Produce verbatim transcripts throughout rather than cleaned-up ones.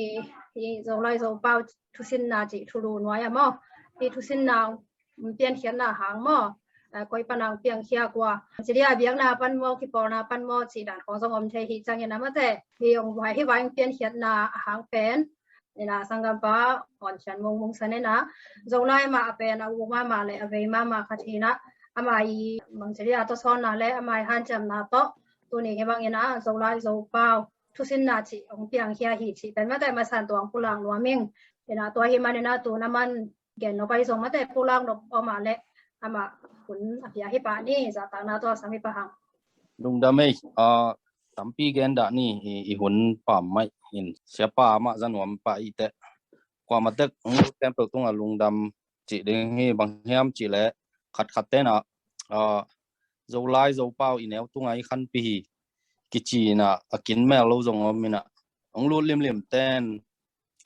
Hi Zolai Zopau thusinna cih thulu nuai ah maw, hi thusinna piankhiatna hang maw, koi pan hang piangkhia kua, cilia biakna pan maw, kipawlna pan maw cih dan khong zong om thei hi ciangin a mate, hi ong vai hi vai piankhiatna a hang pen ina sanggampa Awn Sian Mung Mung San ina, Zolai mah a pen a uk mahmah le a vei mahmah khat hi ina, ama i bangcilia tawsawnna le ama i hanciamna tawh tuni hi bang ina Zolai Zopau thusinna cih ong piangkhia hi cih pen mate masan tuang pulak nuam ing. Ina tua hi man ina tuna man gen nop ai zong mate pulak nop om a le ama hun a pia hi pah ni, zahtakna tawh a sam hi pah hang. Lungdam ei, a tampi gen dah ni, i, i hun pam mai in siapa mah za nuam pah i teh. Kuamah tek hong lut khempeuh tungah lungdam cih ding hi, bang hiam cih leh khatkhat ten ah, a, Zolai Zopau i neu tungah i khanpi hi kici ina a kinmel lo zong om ina, hong lut limlim ten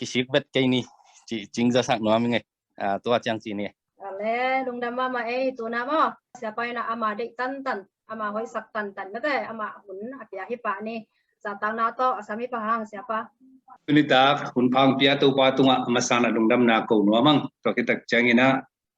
kisik bet kei ni cih cing zasak nuam ing ei. A, tua ciang ci ni. Ale, lungdam mahmah ei, tuna maw, siapa ina ama deih tantan, ama hoihsak tantan mate ama hun a pia hi pah ni, zahtakna tawh a sam hi pah hang siapa. Tunitak hun pha hong pia Topa tungah a masa in lungdamna ko nuam ing. Tua khit tak ciang ina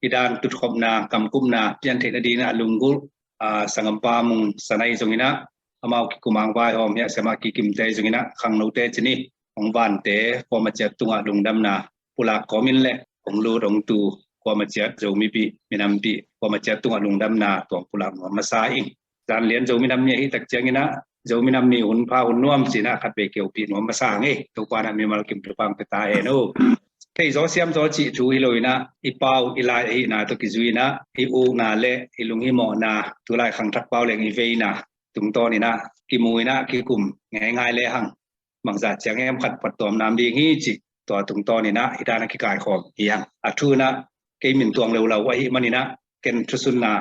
i dan tutkhopna, kamkupna pian theih nading ina a lunggulh, a, sanggampa Mung San ai zong ina, amau kikum hang vaihawm hi a, siamah Kikim te zong ina, khangnote ci ni, hong vante kuamah ciat tungah lungdamna pulak kawmin le hong lut hong tu kuamah ciat Zomipih, minampi kuamah ciat tungah lungdamna tuang pulak nuam masa ing. Zanlian Zo minam ni ahih tak ciang ina, Zo minam ni hun pha hun nuam ci ina khatvei kiopih nuam masa ing ei. Topa in mimal kim thupha hong pia ta hen aw. Thei zaw siam zaw cih thu hi lo ina, i pau i lai ahihna tawh kizui ina, i ukna le i lunghimawhna, tulai khangthak pau leng i veina tungtawn ina kimu ina kikum ngeingai le hang, bangzah ciang hiam khat phattuam nam ding hi cih tua tungtawn ina hi dan a kikaikhawm hi hang. A thu ina kei min tuang leuleu ahih man ina ken thusunna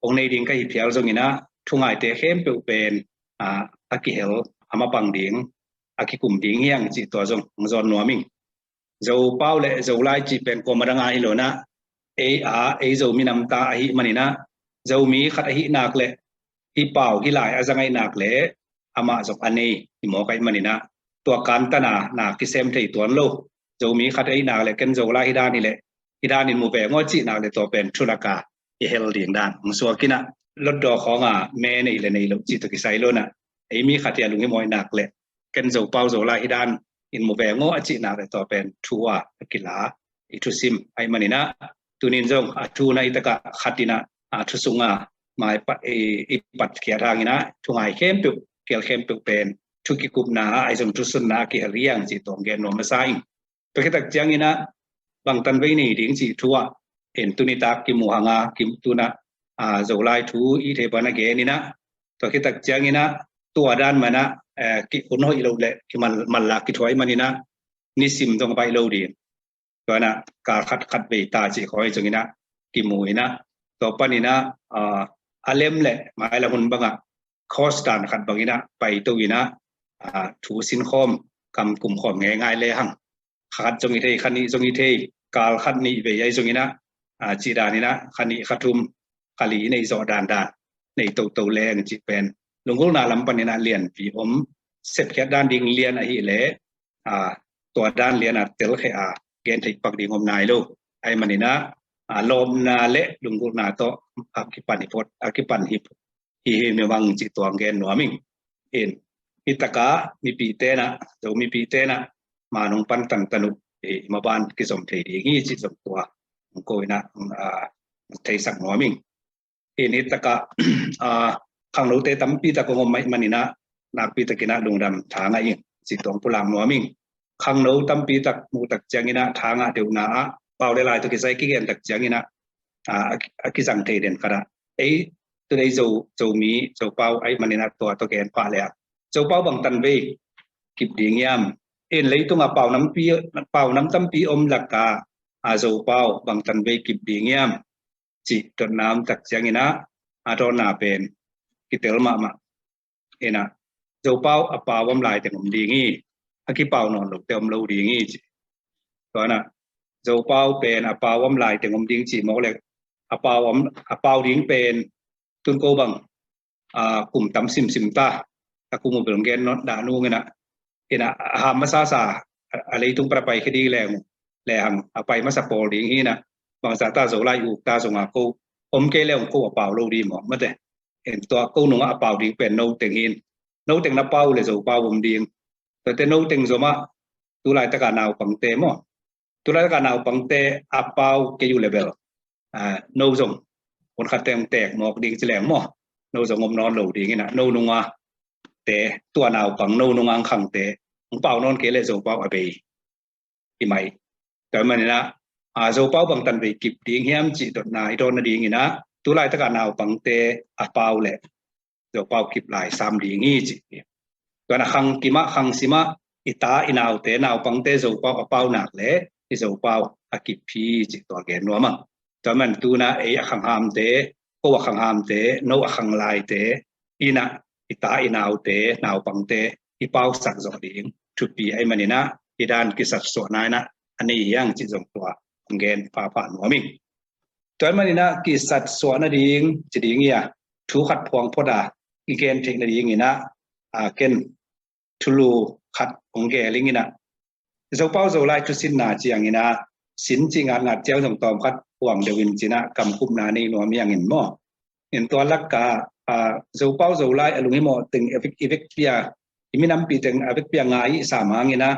hong nei ding ka hi phial zong ina, thungaite khempeuh pen, a, a kihel, a mapang ding, a kikum ding hi hang cih tua zong hong zawn nuam ing. Zopau le Zolai cih pen kuamah dang a hi lo ina, ei a, ei Zo minam ta ahih man ina, Zomi khat ahih nak le hih pau hih lai a za ngaih nak le amah zong a nei hi mawk ahih man ina, tua kantan a na kisem thei tuan lo. Zomi khat ahih nak le ken Zolai hi dan hi le, hi dan in mu veng aw cih nak le tua pen thu lak a i hel ding dan hong suak ina, lotdaw khawng a me nei le nei lo cih tawh kisai lo ina, ei mi khat hi a lunghimawh ahih nak le ken Zopau Zolai hi dan in mu veng aw a cih nak le tua pen thu a a kila i thusim ahih man ina, tunin zong a thu ina hi tak a khat ina, a, thu sung a mai pa, i, i patkhiat hang ina thungai khempeuh, kial khempeuh pen thu kikupna ah, ai zong thusunna ah kihel hi hang cih tua hong gen nuam masa ing. Tua khit tak ciang ina bangtan vei nei ding cih thu ah, en tunitak kimu hang a, kim tuna, a, Zolai thu i thei pan a gen ina, tua khit tak ciang ina tua dan man a, eh, ki hun hoih lo le kimal, mal lak kithuai man ina nisim zong a baih lo ding. Tua ina kal khat khatvei ta cih khawng hi zong ina kimu ina, tua pan ina, a, a lem le mai la hun bang a course dan khat bang ina paito ina, a, thu sinkhawm, kamkum khawm ngeingai le hang. Khat zong hi thei, kha nih zong hi thei, kal khat nih vei ai zong ina, a, cih dan ina kha nih kha thum kha li i neih zawh dandan nei toto leng cih pen lunggulhna lam pan ina lianpi om, sepkhiat dan ding lian ahih leh, a, tua dan lian a telkhia a gen theih pak ding om nai lo. Ahih man ina, a, lawpna le lunggulhna tawh a kipan hi phot, a kipan hi hi hi mi bang cih tua hong gen nuam ing. In hi tak a mipite ina, Zo mipite ina man hong pan tantan uh, i maban kizom thei ding hi cih zong tua hong ko ina, a, theisak nuam ing. In hi tak a, a, khangnote tampi tak hong om ahih man ina nakpi tak ina lungdam tha ngah ing cih tua hong pulak nuam ing. Khangno tampi tak muh tak ciang ina tha ngah deuhna ah pau le lai tawh kisai kigen tak ciang ina, a, a, a kizang thei den khat ah, ei, tu dei Zo, Zomi, Zopau ahih man ina tua tawh gen pah le a, Zopau bangtan vei kip ding hiam? In leitung a pau nampi, pau nam tampi om lak a, a, Zopau bangtan vei kip ding hiam cih dotna om tak ciang ina a dawnna pen kitel mahmah. Ina Zopau a pau om lai teng om ding hi, a kipau nawn lote om lo ding hi ci. Tua ina Zopau pen a pau om lai teng om ding cih mawk le, a pau om, a pau ding pen tun ko bang, a, kum tam simsim ta, a kum uh bel gen nawn dah nung ina, ina a ham masasa a, a leitung pan a pai khe ding leng, lehang a pai masa pawl ding hi na, bangsa ta Zolai uk ta zonga ko om kei leng ko a pau lo ding maw, mate. En tua ko nunga a pau ding pen no teng hin. No teng na pau le Zo pau om ding. Tuate no teng zomah tulaitaka naupangte maw, tulaitaka naupangte a pau kei uh le bel, a, no zong hun khat teng tek mawk ding ci leng maw, no zong om nawn lo ding ina, no nunga te, tua naupang no nunga ang khangte ang pau nawn kei le Zo pau a bei hi mai. Tua manin ah, a, Zo pau bangtan vei kip ding hiam cih dotna i dawn nading ina, tulaitaka naupangte a pau le Zo pau kip lai sam ding hi cih. Tua na khang kimah khang simah i ta i naute naupangte Zo pau a pau nak le i Zo pau a kip hi cih tua gen nuam ang. Tua man tuna ei a khanghamte, ko a khanghamte, no a khanglaite ina i ta i naute naupangte i pausak zawh ding thupi ahi manina, i dan kisatsuahna ina a nei hiang cih zong tua hong gen phapha nuam ing. Tua hi manina kisatsuah nading ci ding hi a, thu khat phuang phot a i gen theih nading ina, a, ken thulu khat hong gel ing ina, Zo pau Zo lai thusinna ciang ina, sin cih ngatngat ciang zong tawm khat huang deuh in cina kamkupna nei nuam hiang in maw. In tua lakka, a, Zo pau Zo lai a lunghimawh teng i vek, i vekpi a, i minampi teng a vekpi a ngai i sam hang ina,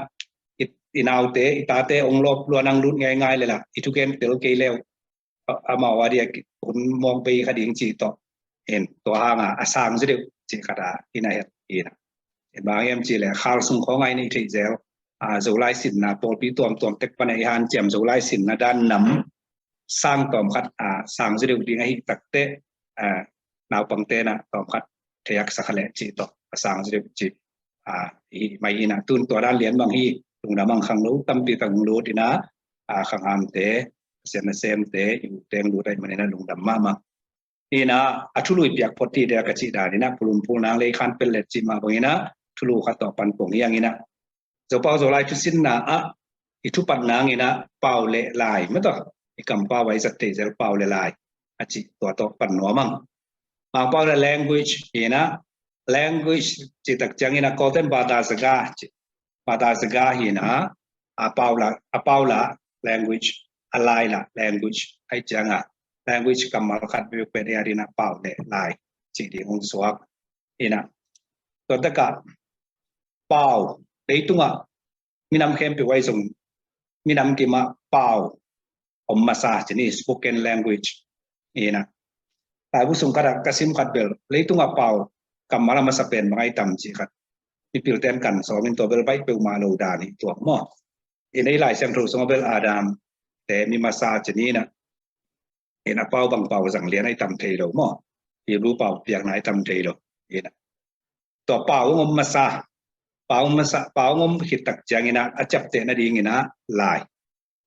i, i naute, i tate hong lawp lua nang lut ngeingai le la, i thugen tel kei leu, a, amau a dia hun mawk bei kha ding cih tawh. En tua hanga a sang zaw deuh cih khat a ina het ina. En bang hiam cih le khal sung khawng a i neih theih zel, a, Zolai sinna pawlpi tuamtuam tek pan a i hanciam Zolai sinna dan nam sang tawm khat, a, sang zaw deuh ding ahi takteh, a, naupangte na tawm khat theiak sa kha leh cih tawh a sang zaw deuh cih, a, hi mai ina. Tun tua dan lian bang hi, lungdam ang khangno tampi tak hong lut ina, a, khanghamte, Pasian nasemte, i u teng lut ahi manina lungdam mahmah. Ina, a thulu i piak phot hi dia ka cih dan ina, phulum phul nang lei khan pel let cih mah bang ina, thulu khat tawh pan pong hiang ina. Zo pau Zo lai thusinna ah i thupat nang ina pau le lai, mataw. I kampau a i zat thei zel pau le lai a cih tua tawh pan nuam ang. Mangpau le language ina, language cih tak ciang ina Kawlten bata zaga cih, bata zaga hi na, a pau la, a pau la language, a lai la language, ahi cianga language kammal khat bek pen ei a dina pau le lai cih ding hong suak ina. Tua taka pau, leitunga minam khempeuh ai zong minam kimah pau om masa ci ni, spoken language ina. Laibu sung khat a ka sim khat bel leitunga pau kammal a masa pen bang ai tam cih khat mipilten kan sawm in tua bel baih peuhmah lo dan hi tuak maw. Ina i Lai Siangtho sungah bel Adam te mi masa ci ni ina. Ina pau bang pau zang lian ai tam thei lo maw. Hebrew pau piakna ai tam thei lo. Ina tua pau hong om masa, pau hong om masa, pau hong om khit tak ciang ina a ciapteh nading ina lai,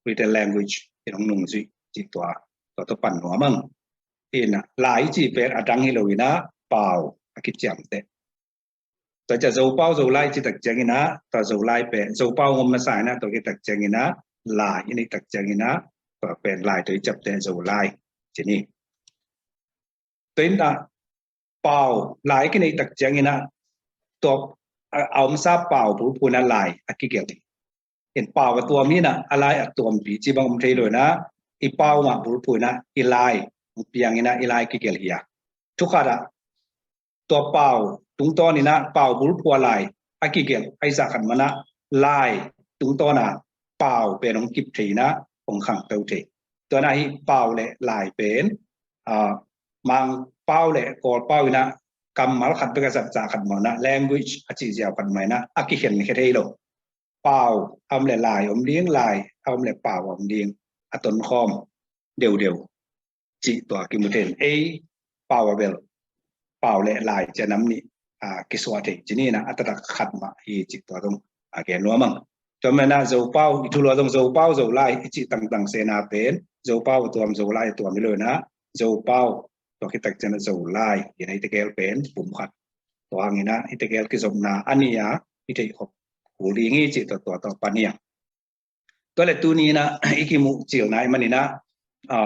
written language in hong nungzui cih tua, tua tua pan nuam ang. Ina lai cih pen a dang hi lo ina pau a kiciamteh. Tua ciang Zo pau Zo lai cih tak ciang ina tua Zo lai pen, Zo pau hong om masa ina tua khit tak ciang ina lai i neih tak ciang ina tua pen lai tua i ciapteh Zo lai ci ni. Tua ina pau lai kineih tak ciang ina tua a, a omsa pau bulphuh ina lai a kigelh hi. In pau a tuam hi ina a lai a tuampi ci bang om thei lo ina, i pau mah bulphuh ina i lai hong piang ina i lai kigelh hi a. Thu khat ah tua pau tungtawn ina pau bulphuh a lai a kigelh ahi zah khat mana lai tungtawn a pau pen hong kip thei ina hong khangto thei. Tua na hi pau le lai pen, a, Mangpau le Kawlpau ina kammal khat bek a zat zah khat mawh ina language a cih ziau khat mah ina a kikhen khe thei lo. Pau a om le lai om ding, lai a om le pau a om ding, a tonkhawm deudeu cih tua kimu thei in ei pau a bel pau le lai ci a nam nih, a, kisuah thei ci ni ina a taktak khat mah hi cih tua zong a gen nuam ang. Tua manin ah Zo pau i thulu ah zong Zo pau Zo lai i cih tangtang sena pen Zo pau a tuam Zo lai a tuam hi lo ina Zo pau tua khit tak ciang ah Zo lai ina i tegel pen pum khat. Tua hang ina i tegel kizopna a nih a i theih khop kul ding hi cih tua tua tawh pan hi ang. Tua le tuni ina i kimuh cilna i man ina, a,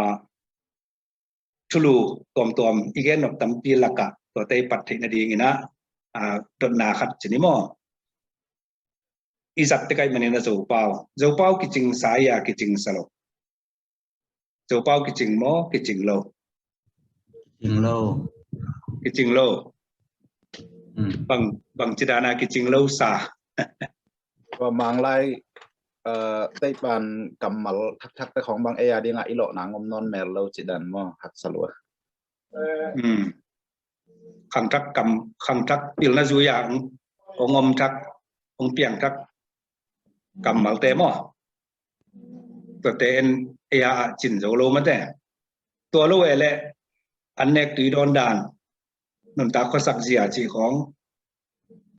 thulu tuamtuam i gen nop tampi lakah tuate i pat theih nading ina, a, dotna khat ci ni maw. i zat tek ahih manin a Zopau. Zopau kicingsa hi a, kicingsa lo? Zopau kicing maw, kicing lo? Kicing lo. Kicing lo. Hmm. Bang, bang ci dan a kicing lo sa? Tua Manglai, eh, teipan kammal thakthak te khong bang ei a dingah i lawhna ngom nawn mel lo ci dan maw, haksa lua. Hmm. Khangthak kam, khangthak pilna zui a hong, hong om thak, hong piang thak kammalte maw? Tuate en ei a cin zo lo mate. Tua lo e le an nek tui dawn dan, nuntak khuasak zia cih khong,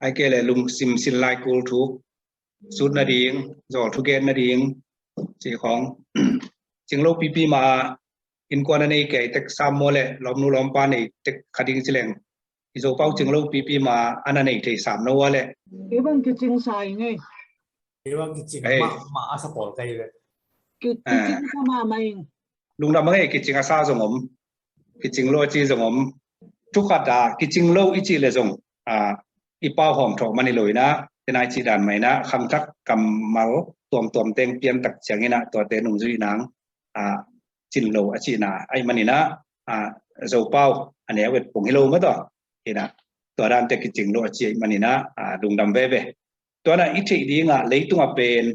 ahih kei le lungsim sin lai kul thuk sut nading, zawl thugen nading cih khong, cing lo pipi ma a innkuan a nei kei tek sam maw le lawmnu lawmpa nei tek kha ding ci leng, i Zopau cing lo pipi ma a na nei thei sam no a le. Kei bang kicingsa hi ngei. Kei bang kicing, eh, ma, ma a sa pawl kai ve. Ki-, eh, kicingsa mahmah ing. Lungdam a ngei, kicing a sa zong om, kicing lo a ci zong om. Thukhat a kicing lo i cih le zong, a, i pau hawm thawh man hi lo inah, tena i cih dan mah inah, khangthak kammal tuamtuam teng piantak ciang inah, tuate nungzui nang, a, cin lo a cihna ahih man inah, a, Zopau a neu et pung hi lo mah tawh inah, tua dante kicing lo a ci ahih man inah, a, lungdam veve. Tua na i theih dingah leitungah pen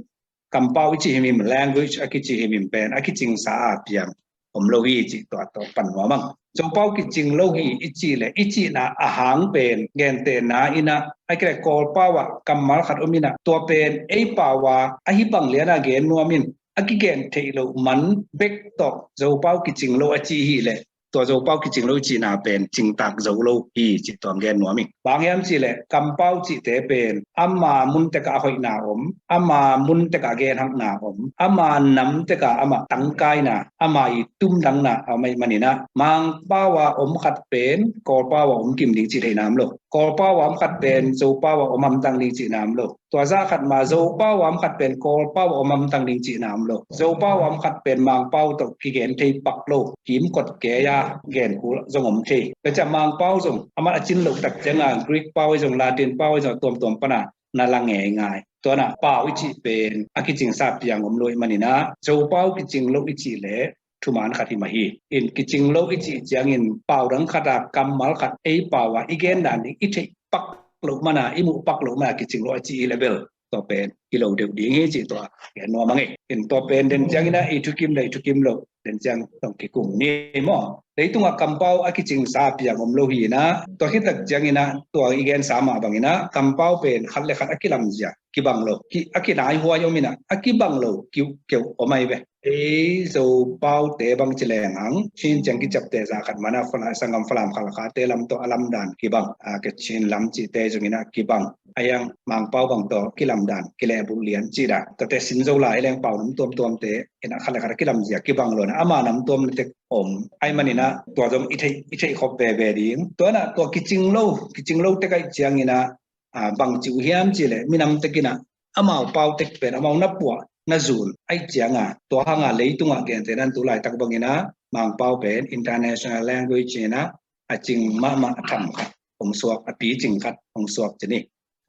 kampau i cih himhim, language a kici himhim pen a kicingsa a piang om lo hi cih tua tawh pan nuam ang. Zopau kicing lo hi i cih le i cihna a hang pen gentehna inah, a kile Kawlpau ah kammal khat om inah, tua pen ei pau a ahi bang lian a gen nuam in, a kigen theih loh man bek tawh Zopau kicing lo a ci hi le, tua Zopau kicing lo i cihna pen cingtak zo lo hi cih tuam gen nuam ing. Bang hiam cih le kampau cihte pen ama mun tekah a hoihna om, ama mun tekah a genhakna om, ama nam tekah ama tangkaina, ama i tumdangna a om ahih man inah, Mangpau a om khat pen Kawlpau a om kim ding cih theihna om lo. Kawlpau a om khat pen Zopau a om hamtang ding cihna om lo. Tua zah khat mah Zopau a om khat pen Kawlpau a om hamtang ding cihna om lo. Zopau a om khat pen Mangpau tawh kigen thei pak lo. Kimkot kei a gen kul zong om thei. Tua ciah Mangpau zong amat a cin loh tak ciangah Greek pau ahi zong, Latin pau ahi zong, tuamtuam pana na la ngeingai. Tua na pau i cih pen a kicingsa piang om lo ahih man inah, Zopau kicing lo i cih le thuman khat hi mah hi. In kicing lo i cih ciangin pau dang khat a kammal khat ei pau a i gen dan ding i theih pak loh man a, i muh pak loh man a kicing lo a ci hi le bel, tua pen hi lo deuh ding hi cih tua gen nuam ang e. In tua pen den ciang inah i thukim le i thukim lo den ciang tong kikum ni maw. Leitungah kampau a kicingsa piang om lo hi inah, tua khit tak ciang inah tua i gensa mah bang inah kampau pen khat le khat a kilamzia kibang lo, ki, a kinaihuai om inah a kibang lo kiuhkeuh om ahi ve. Ei Zopaute bang ci leng hang, Chin ciang kiciapte zah khat mah inah Fala-, sanggam Falam Khalkhate lam tawh a lamdan kibang, a, Kachin lam cihte zong inah kibang. A hiang Mangpau bang tawh kilamdan, kilehbulh lian cih dan. Tuate sin zo lai hi leng pau nam tuamtuamte inah khat le khat a kilamzia kibang lo inah ama nam tuam le tek om. Ahih man inah tua zong i theih, i theih khop veve ding. Tua inah tua kicing lo, kicing lo tek ahih ciang inah, a, bang ci uh hiam cih le minam tek inah amau pau tek pen amau na puah na zun ahih ciangah, tua hangah leitungah gentehna in tu laitak bang inah Mangpau pen international language inah a cing mahmah a tham khat hong suak, a picing khat hong suak ci ni.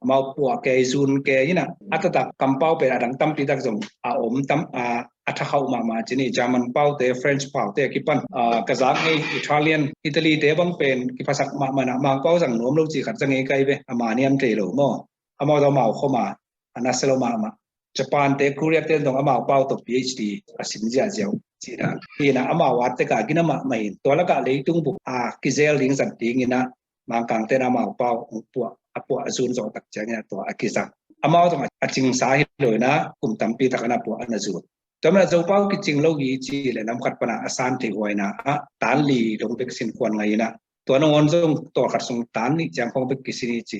Amau puah kei zun kei inah a taktak kampau pen a dang tampi tak zong a om tam, a, a thakhauh mahmah ci ni. German paute, French paute a kipan, a, ka zak ngei Italian, Italy te bang pen kiphasak mahmah inah Mangpau zang nuam lo cih khat zang ngei kai ve, a maniam thei lo maw. Amau zong amau khoma a nasia lo mahmah. Japan te, Korea te zong amau pau tawh PhD a sin ziahziah uh cih dan. Hi inah amau a tekah gina mahmah in, tua lakah leitung bup a kizel ding zat ding inah Mangkangte inah amau pau hong puah, a puah a zun zawh tak ciang inah tua a kizang. Amau zong a cingsa hi lo inah kum tampi tak a na puah a na zun. Tua manin Zopau kicing lo hi cih le lam khat pana a san theih huaina ah tan li dong bek sin khuan ngai inah, tua nangawn zong tawlkhat sung tan nih ciang khong bek kisin hi ci.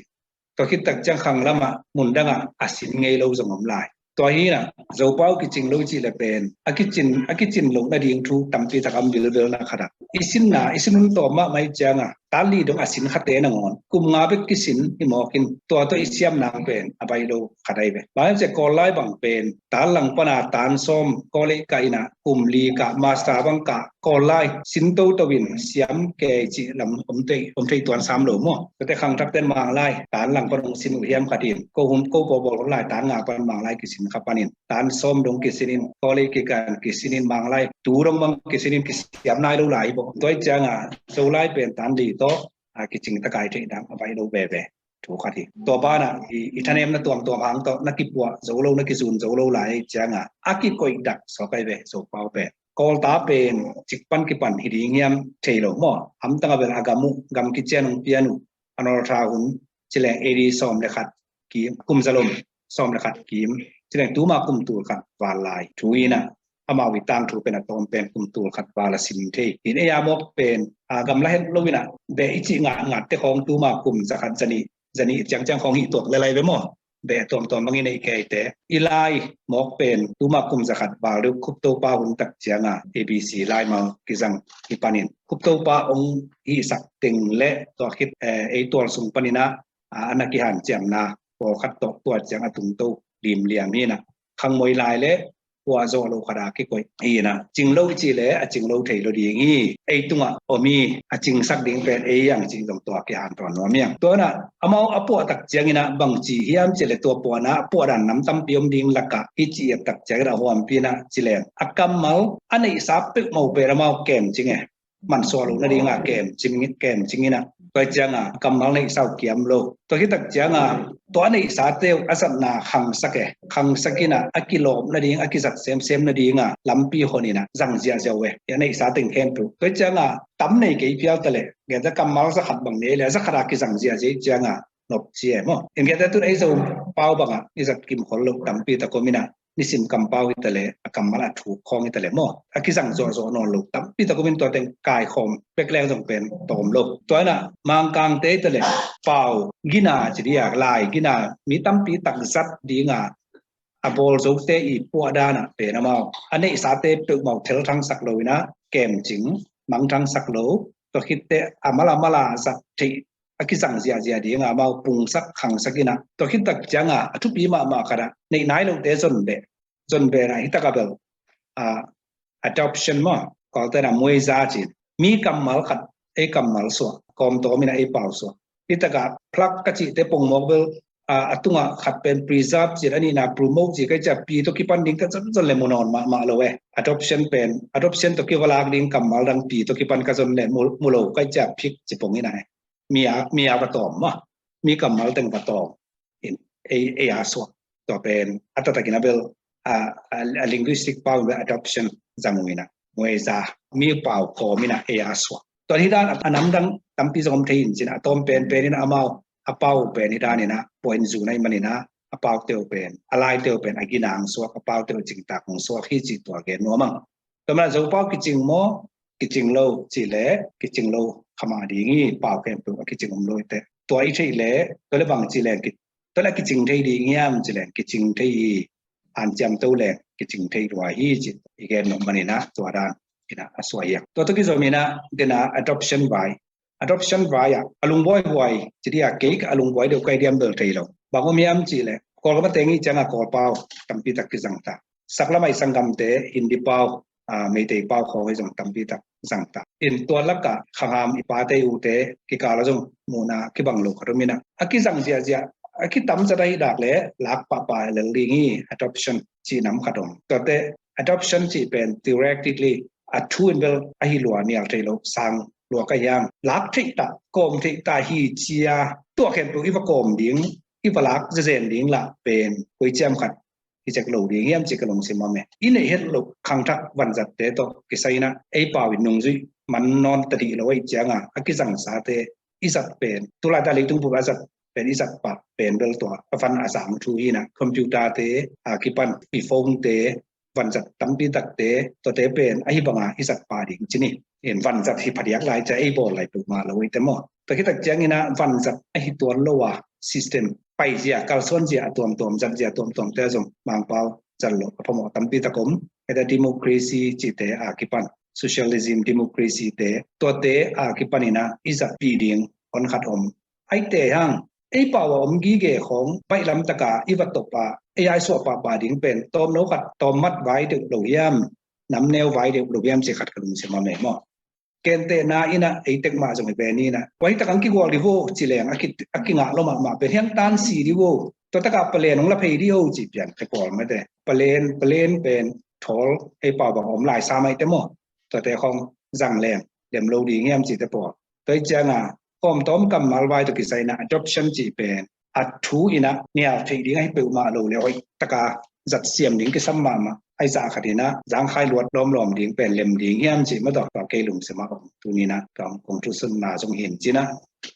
Tua khit tak ciang khang lamah mun dangah a sin ngei lo zong om lai. Tua hi inah Zopau kicing lo cih le pen a kicin, a kicin loh nading thu tampi tak a om vilvel na khat ah, i sinna, i sin hun tawm mahmah ahih ciangah tan li dong a sin khate nangawn kum nga bek kisin hi mawk in, tua tawh i siam nang pen a baih lo khat ahi ve. Bang hiam cih leh Kawl lai bang pen tan lang pana tan sawm Kawl ei kah in ah kum li kah master bang kah Kawl lai sin toto in siam kei cih lam om thei, om thei tuan sam lo maw. Tuate khangthak ten Mang lai tan lang pan hong sin uh hiam khat in ko hum ko pawbawl lai tan nga pan Mang lai kisin kha panin tan sawm dong kisin in Kawl ei kikah in kisin in Mang lai tu dong bang kisin in kisiam nai lo lai hi bawh. Tua hi ciangah Zolai pen tan li tawh a kicing takai theih dang a baih lo veve. Thu khat hi. Tua banah i, i thanemna tuamtuam hang tawh na kipuah zo lo, na kizun zo lo lai hi ciangah a kikoih dak sawk ahi ve Zopau pen. Kawlta pen cik pan kipan hi ding hiam thei lo maw. Hamtang a bel a gam uh, gam kician hong pian uh a nawltha hun ci leng A D sawm le khat kim, kum zalom sawm le khat kim ci leng tuma kum tul khat val lai thu in ah amau i tangthu pen a tawm pen kum tul khat val a sim thei. In ei a mawk pen a gamla het lo in ah beh i cih ngat ngat te khawng tuma kum za khat za nih, za nih ciangciang khawng hih tuak le lai ve maw. Beh tuamtuam bangin ei keite i lai mawk pen tuma kum za khat val deuh Khuptopa hun tak ciangah A B C laimal kizang hi panin Khuptopa hong hihsak teng le tua khit, eh, ei tual sung panin ah, ah, a na kihanciamna pawlkhat tawh tua ciang a tungto limliam hi in ah khangmoi lai le puah zawh lo khat a kikoih hi in ah cing lo i cih le a cing lo thei lo ding hi. Ei tungah om hi, a cingsak ding pen ei hiang cih zong tua kihanthawn nuam hiang. Tua in ah amau a puah tak ciangin ah bang ci hiam cih le tua puahna a puah dan nam tampi om ding lakah i cih tak ciangin a huampi in ah ci leng a kammal a neihsa peuhmah pen amau kem cing e. Mansuah loh nading a kem cing, kem cing in ah tua ciangah kammal neihsa uh kiam lo. Tua khit tak ciangah tua a neihsate uh a zatna khangsak e. Khangsak in ah a kilawp nading, a kizat semsem nading a lampi hon in ah zang ziahziah uh e. A neihsa teng khempeuh. Tua ciangah tam nei kei phial ta leh genta kammal za khat bang nei le za khat a kizang ziahziah ciangah nop ci e maw. In genta tun ei Zopau bangah i zat kim khol loh tampi tak om in ah nisim kampau hi ta leh, a kammal a thuk khawng hi ta leh maw. A kizang zawhzawh nawn lo tampi tak om in tua teng kaikhawm pek leng zong pen tawm lo. Tua in ah Mangkangte hi ta leh pau gina ci dih a, lai gina mi tampi tak zat ding a, a bawl zote i puah dan ah pen amau a neihsate peuhmah uh thelthangsak lo in ah kem cing, mangthangsak lo. Tua khitte a mala mala zat theih a kizang ziahziah ding a amau pungsak khangsak in ah tua khit tak ciangah a thupi mahmah khat ah neih nai lote zon beh, zon beh in ah hi tak a bel, ah, adoption maw, Kawlte in ah muaiza ci in mi kammal khat ei kammal suah, kawmtawm in ah ei pau suah. Hi tak a phlak ka cihte pongmawk bel, ah, a tungah khat pen preserve ci in a nihna promote ci, ka hih ciah pi tawh kipan ding ka zon zon le mu nawn mahmah lo e. Adoption pen, adoption tawh kivalak ding kammal dang pi tawh kipan ka zon le mu, mu lo ka hih ciah phik ci pong in ah e. Mi a, mi a va tawm maw. Mi kammal teng va tawm in ei, ei a suak. Tua pen a taktakin a bel, a, a, a linguistic pau in bel adoption zang uh in ah muaiza, mi pau kawm in ah ei a suak. Tua hi dan a namdang tampi zong om thei in cin a tawm penpen in ah amau a pau pen hi dan in ah puain zu na hih manin ah a paute uh pen, a laite uh pen a gina hong suak, a paute uh cingtak hong suak hi ci tua gen nuam ing. Tua manin Zopau kicing maw, kicing lo cih leh kicing lo kha mah ding hi, pau khempeuh a kicing om lo hi teh. Tua i theih leh tua leh bang ci leng ki, tua leh kicing thei ding hiam ci leng kicing thei hi. Hanciam to leng kicing thei lua hi ci i gen nuam manin ah tua dan in ah a suai hi. Tua tawh kizom in ah den a adoption vai, adoption vai ah a lungbuaibuai ci dih a, kei a lungbuai deuh ka hi diam bel thei lo. Bang om hiam cih leh Kawlgam a teng hi ciangah Kawlpau tampi tak kizang ta. Saklam ah i sanggamte Hindi pau, ah, Meitei pau khawng hi zong tampi tak zang ta. In tua lakah khangham i pate i ute kikal ah zong muhna kibang lo khat om in ah a kizang ziahziah, a kitam zat ahih dak leh lak pahpah lel ding hi. Adoption cih nam khat om. Tuate adoption cih pen theoretically a thu in bel ahi lua nial thei lo, sang lua ka hi hang. Lak theih ta, kawm theih ta hi cia, tua khempeuh i va kawm ding, i va lak zezen ding lah pen koi ciam khat hi cek lo ding hiam ci ka lungsim om e. I neih het loh khangthak vanzatte tawh kisai in ah ei pau in nungzuih man nawn ta dih lo ahih ciangah a kizangsate i zat pen, tu laitak leitung bup a zat pen i zat pah pen bel tua a van a sang thu hi in ah, computer-te a kipan, i phone-te, vanzat tampi takte, tuate pen ahi banga i zat pah ding ci ni. In vanzat hi phadiak lai cia ei bawl lai peuhmah lo ei te maw. Tua khit tak ciangin ah vanzat ahi tuan lo a system paizia, kalsuanzia a tuamtuam, zatzia tuamtuamte zong Mangpau zat loh a phamawh tampi tak om. Heta democracy cihte a kipan socialism, democracy te, tuate a kipaninah i zatpih ding hon khat om. Aite hang ei pau a om gige khong baihlam taka i va top a, ei ai suah pahpah ding pen tawmno khat, tawmmat vai deuh lo hiam, namneu vai deuh lo hiam ci khat ka lungsim a mei maw. Kentehna inah ei tek mah zong hi ve ninah, kuai takang kigual di vo ci leng a kingah lo mahmah pen hiang tan si di vo, tua takah palen hong la phei di ho ci pian te pawl mate. Palen palen pen thawl ei pau bang om lai sa maite maw. Tuate khong zang leng lem lo ding hiam ci te pawl. Tua hi cianga kawmtawm kammal vai tawh kisai inah adoption cih pen a thu inah nial theih ding ahi peuhmah lo le hoih taka zat siam ding kisam mahmah. Ahi zah khat inah zangkhai luat lawmlawm ding pen lem ding hiam cih mataw tua kei lungsim a om tuninah tua kong thusunna zong hin cinah.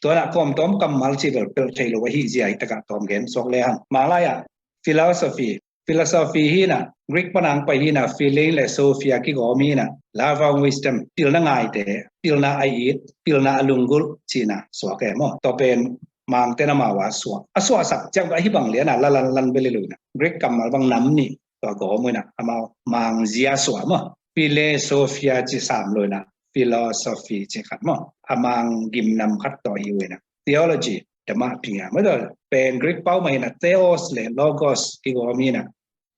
Tuanah kawmtawm kammal cih bel pelh thei lo ahi zia hi takah tawm gen suak le hang. Manglai ah philosophy, philosophy hinah Greek panang pai hinah philin le sophia kigawm hinah love of wisdom, pilna ngaite, pilna a it, pilna a lunggulh cihna suak e maw. Tua pen mangte na mau a suah a suahsak ciang ahi bang liana lalan lan beli lo inah Greek kammal bang nam nih tua gawm uh inah amau mangzia suah maw. Philosophia ci sam lo inah philosophy ci khat maw. A mang gimnam khat tawh hi uh inah theology, damah pia maw. Tua pen Greek pau mah inah theos le logos kigawm inah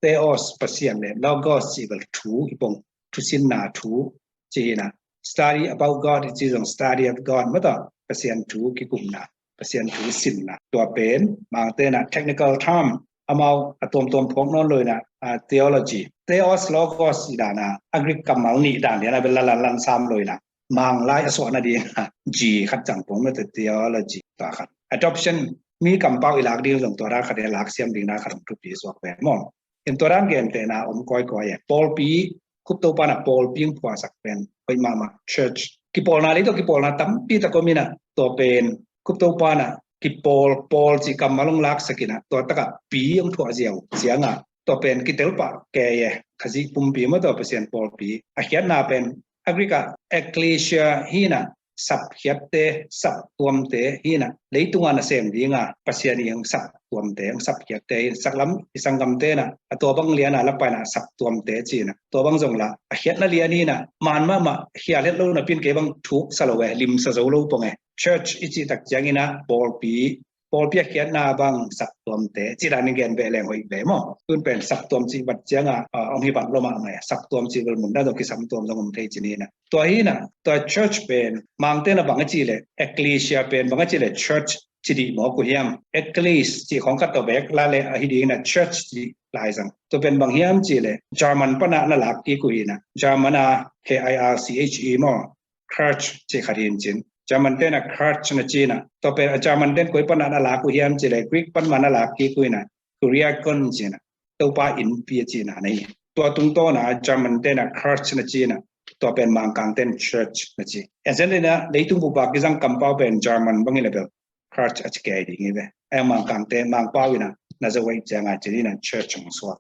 theos Pasian le logos ci bel thu hi pong, thusinna thu ci hinah. Study about God ci zong study of God mataw Pasian thu kikumna, Pasian thu sinna. Tua pen mangte na technical term amau a tuamtuam phawk nawn lo inah theology, theos logos i dana a Greek kammal nih dan liana bel lalan lan sam lo inah manglai a suahna ding a G khat cang pong mate theology tua khat. Adoption mi kampau i lak ding zong tua dan khat i lak siam ding na khat hong thupi suak ve maw. In tua dan gentehna om kawikawi e. Pawlpi, Khup Topa na pawlpi hong phuahsak pen hoih mahmah. Church kipawlna lei tawh kipawlna tampi tak om inah tua pen Khup Topa na kipawl, pawl cih kammal hong laksak inah tua takah pi hong thuah ziau cianga tua pen kitelpah kei e. Khazih pumpi mataw Pasian pawlpi a khiatna pen a Greek ah ecclesia hinah sapkhiatte, saptuamte hinah leitunga nasem dinga Pasian i hong saptuamte, hong sapkhiatte hinah saklam i sanggamte na a tua bang liana lapaina saptuamte cina tua bang zongla a khiatna lian hinah man mahmah khial het lo napin kei bang thuk sa lo e, limsa zo lo pong e. Church i cih tak cianginah pawlpi, pawlpi a khiatna bang saptuamte cih danin gen beh leng hoih ve maw. Tun pen saptuam cih vat cianga hong hi vat lo mahmah e. Saptuam cih bel mun dan zong kisamtuam zong om thei cini na. Tua hinah tua church pen mangte na bang a cih leh ecclesia pen bang a cih leh church ci dih mawk uh hiam? Ecclese cih khong khat tawh bek la leh ahi dingin a church cih lai zang. Tua pen bang hiam cih leh German pana na lak kik uh hinah German a K I R C H E maw, Kirche cih khat hin cin. German ten a Kirche na cina. Tua pen a German ten koi pana na lak uh hiam cih leh Greek pan ma na lak kik uh hinah Kuriakon cina. Topa innpi a cina na hi. Tua tungtawna German ten a Kirche na cina. Tua pen Mangkang ten church na ci. Ensen dena leitung bupa kizang kampau pen German bang hi le bel Kirche a ci kei ding hi ve. Ai Mangkang te Mangpau ina na zawai cianga cina church hong suak.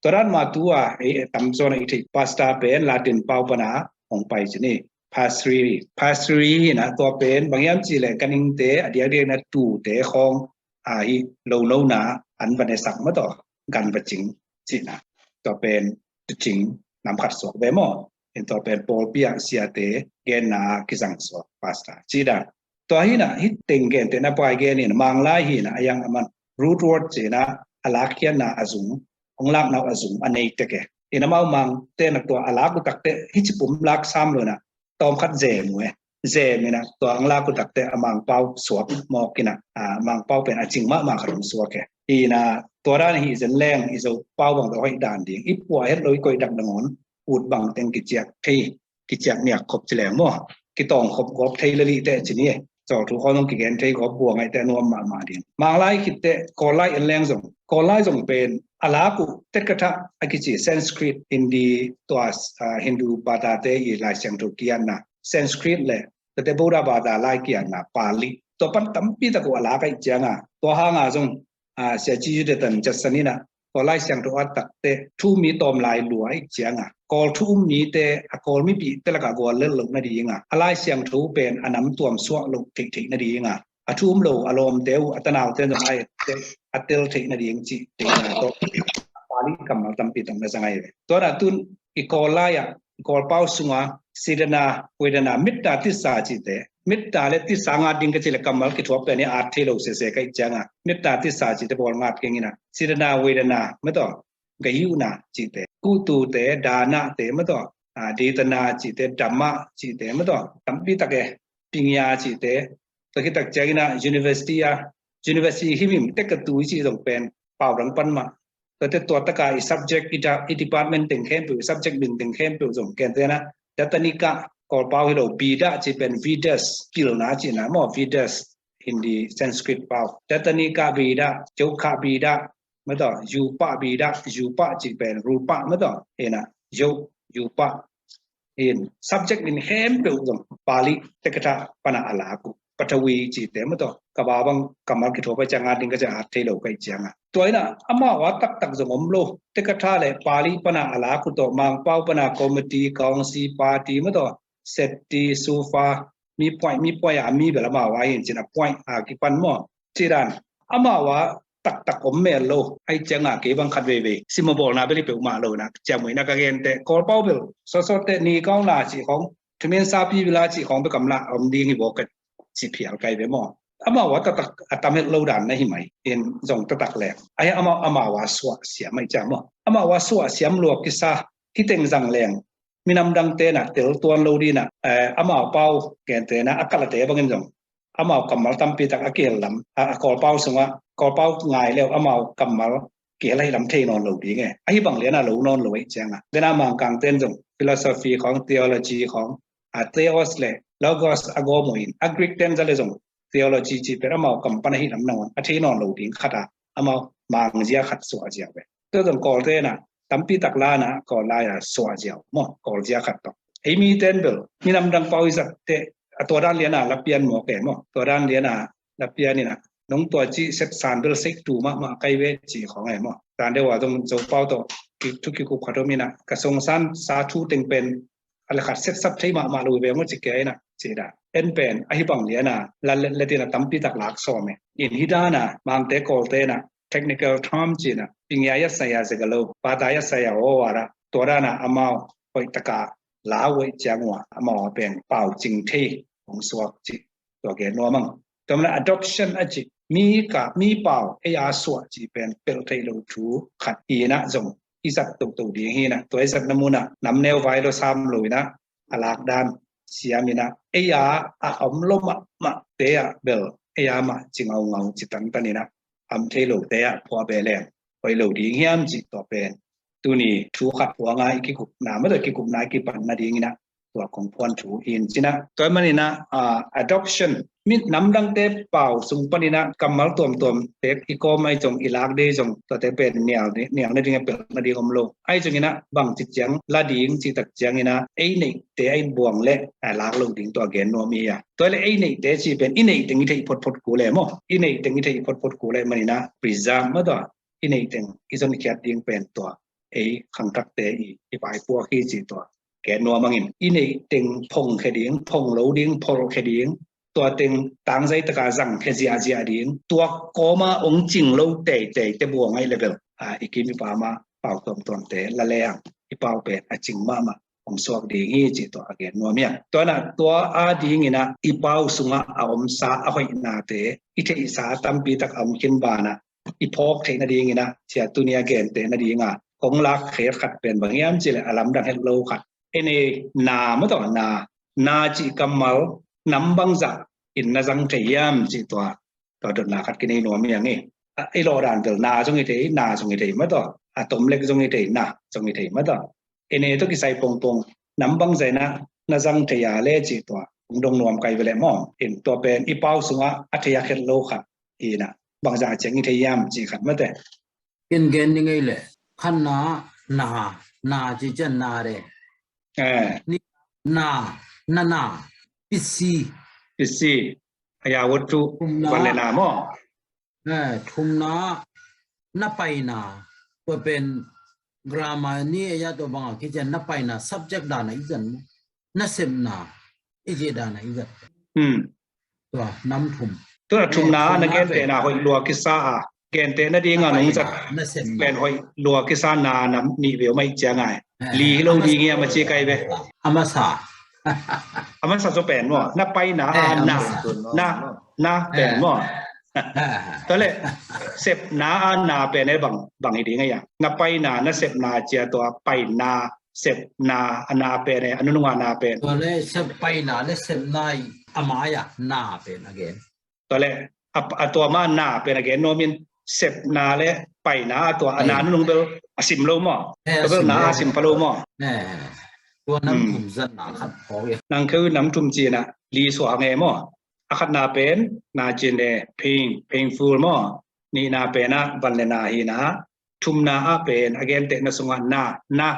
Tua dan ma tua ei tamzaw na i thei pastor pen Latin pau pana hong pai cini. Pastry, pastry hina tua pen bang hiam cih leh ganhingte a diakdiak na tute khawng ahi lo nona an va nesak mataw gan va cing cihna. Tua pen tucing nam khat suak ve maw. In tua pen pawlpi ah siate genna kizang suak pastor cih dan. Tua hinah hih teng gentehna pai genin Manglai hinah a yang a man root word cihna a lakkhiatna a zung, hong lakna uh a zung a nei tek e. In amau Mangte na tua a lak uh takte hih cipum lak sam lo inah tawm khat zem uh e. Zem inah tua hong lak uh takte a Mangpau suak mawk inah a Mangpau pen a cing mahmah khat hong suak e. Hinah tua dan hih zen leng i Zopau bang tawh hoih dan ding i puah het lo i koih dakdak un ut bang teng kiciak thei, kiciak niak khop ci leng maw, kitawng khop gawp thei le lih teh ci ni. Cawlthu khawng zong kigen thei gawp bua ngaih teh nuam mahmah ding. Manglai khit teh Kawllai en leng zong, Kawllai zong pen a lak uh Tetkatha a kici Sanskrit, Hindi tua Hindu Batate i Lai Siangtho kiatna Sanskrit le tate Buddha Bata lai kiatna Pali, tua pan tampi tak uh a lak ahih cianga tua hanga zong Sia Ci Yu Te Tan Judson inah Kawl Lai Siangtho a takte thu um mi tawm lai lua ahih cianga Kawl thu um mite a Kawl mipihte lakah guallel loh nadinga a Lai Siangtho pen a nam tuam suak loh theihtheih nadinga a thu um lo a lawmte uh a tanaute zong a ette a tel theih nading cih theihna tawh Pali kammal tampi tawh na zang ahi ve. Tuanah tun i Kawl lai ah i Kawl pau sunga Cetana, Vedana, Metta, Tissa cihte. Metta le Tissa ngat ding ka cih le kammal kithuah pen hi at thei lo sese ka hih cianga Metta, Tissa cihte bawl ngat keng ina. Cetana, Vedana, mataw, Gayuna cihte, Kutute, Danate, mataw, ah, Detana cihte, Dhamma cihte, mataw, tampi tak e, Pinya cihte. Tua khit tak ciangina university a, university himhim te ka tui cih zong pen pau dang pan mah. Tuate tua taka i subject, i da-, i department teng khempeuh, i subject min teng khempeuh zong kentena. Datanika, Kawlpau hi lo, Bida cih pen Vedas, pilna cihna maw, Vedas, Hindi, Sanskrit pau. Datanika Bida, Jokha Bida, mataw, Yupa Bida, Yupa cih pen Rupa, mataw, ina, Yo, Yupa. In subject min khempeuh zong Pali tekatha pana a lak uh. Pathavi cihte mataw, ka ba bang kammal kithuah pai cianga ding ka ciang at thei lo ka hih cianga. Tua ina amau a taktak zong om lo. Tekatha le Pali pana a lak uh tawh Mangpau pana committee, council, party, mataw, Setti, Sufa, mi puai, mi puai a mi bel amau a hi in cin a puai a kipan maw. Cidan amau a taktak om mel lo. Ahi cianga kei bang khat veivei simabawlna bel hi peuhmah lo ina, ciamui ina ka gente Kawlpau bel sawsawte ni kaung la cih khong, thumin sapi bila cih khong bel kamla om ding hi bawk ka ci phial kai ve maw. Amau a taktak a tam het lo dan na hi mai in zong taktak leng ahi amau, amau a suah siam ahi ciang maw. Amau a suah siam lua kisa hi teng zang leng minam dangte na tel tuan lo dina, eh, amau pau kentena a kalate bangin zong amau kammal tampi tak a kihel lam, a, a Kawlpau sungah, Kawlpau ngai leu amau kammal kihel ahi lam thei nawn lo ding e. Ahi bang liana lo nawn lo ahi cianga. Dena Mangkang ten zong philosophy khong, theology khong, a theos le logos a gawm uh in, a Greek ten za le zong theology cih pen amau kam pan ahi lam nangawn a thei nawn lo ding khat a, amau mangzia khat suah zia ve. Tua zong Kawlte na tampi tak lana Kawl lai a suah zia uh maw, Kawlzia khat tawh. Ei mi ten bel minam dang pau i zat te a tua dan liana la pian maw ke maw, tua dan liana la pian ina nong tua ci set san bel sek tu mahmah kai ve ci khong e maw. Dan deuh a zong Zopau tawh ki thu kikup khat om ina ka song san sa thu teng pen a le khat set sap thei mahmah lo ve maw ci ke ina ci da. En pen ahi bang liana la let let ina tampi tak lak sawm e. In hi dana Mangte Kawlte na technical term cina, pingya ya saya zegalo, pata ya saya o wara, tua dana amau hoih taka lau hoih ciang ua amau a pen pau cing thei hong suak ci, tua gen nuam ang. Tua mana adoption a ci, mi ka, mi pau ei a suah ci pen pel thei lo thu khat ina zong i zat toto ding hina, tua i zatna muna namneu vai lo sam lo ina a lak dan siam ina ei a a om lo mahmah te a bel ei a mah ci ngaungau ci tantan ina am thei lote ah phuah beh leng hoih lo ding hiam cih tua pen tuni thu khat phuanga i kikupna, mata kikupna i kipan nadingin ah tua kong phuan thu hi in cin ah. Tua manin ah, ah, adoption, mi namdangte pau sung panin ah kammal tuamtuamte i kawm ahi zong i lak dei zong tuate pen nial, nial nading a pelh nading om lo. Ahi zongin ah bangci ciang la ding cih tak ciangin ah ei neihte a in buang leh a lak lo ding tua gen nuam hi a. Tua leh ei neihte cih pen i neih teng i theih photphot kul e maw? I neih teng i theih photphot kul e manin ah preserve maw tua i neih teng i zonkhiat ding pen tua ei khangthakte i, i vaipuak hi cih tua gen nuam angin. I neih teng phongkhia ding, phong lo ding, pholkhia ding, tua teng tangzai taka zangkhia ziahziah ding, tua kawma ong cing lo teitei te buang ahi leh bel, a, i kim i pam a pau tuamtuamte la leng i pau pen a cing mahmah hong suak ding hi cih tua a gen nuam hi a. Tua na tua a dingin ah i pau sungah a omsa a hoihnate i theihsa tampi tak a om khin banah i phawk theih nadingin ah cia tuni a gente nadinga kong lak khet khat pen bang hiam cih leh a lamdang het lo khat. Ene na maw tua na, na cih kammal nam bangzah in na zang thei hiam cih tua, tua dotna khat kinei nuam hi ang e. A, i lawh dan tel na zong hi thei, na zong hi thei maw tua, a tom lek zong hi thei, na zong hi thei maw tua. Ene tawh kisai pongpong nam bangzah in ah na zang thei a le cih tua hong dong nuam kai ve leh maw. In tua pen i pau sungah a thei a khet lo khat hi in ah bangzah a ciang hi thei hiam cih khat mate. Ken gen ni ngei leh khan na, na, na cih ciang na re. Eh. Ni na, na na, pisi. Pisi. A ya wut tu. Thumna. Van le na maw. Eh, thumna, na paina. Tua pen grammar ni a ya tua banga kician na paina subject dana i zan. Na sepna, i cih dana i zat. Hmm. Tua nam thum. Tua thumna na gentehna hoih lua kisa a, genteh nadinga nong zat pen hoih lua kisa na nam nih veu mai ciang ai. Li hi lo ding hiam a ci kai ve. A masa. A masa zaw pen maw, na paina a na, na, na pen maw. Tua leh sepna a na pen e bang, bang hi ding a, na paina, na sepna ci a, tua paina, sepna, a na pen e, a nunung a na pen. Tua leh sep, paina leh sepna i a mai a na pen a gen. Tua leh a, a tua ma na pen a gen nuam in, sepna leh paina a tua a na nunung bel a sim lo maw? Tua bel na a sim pha lo maw? Tua nam thum zat na khat pau ia. Nang kheu nam thum cina li suak nge maw? A khatna pen na cin e, pain, painful maw? Nihna pen a van le na hi na, thumna a pen a gentehna sungah na, na,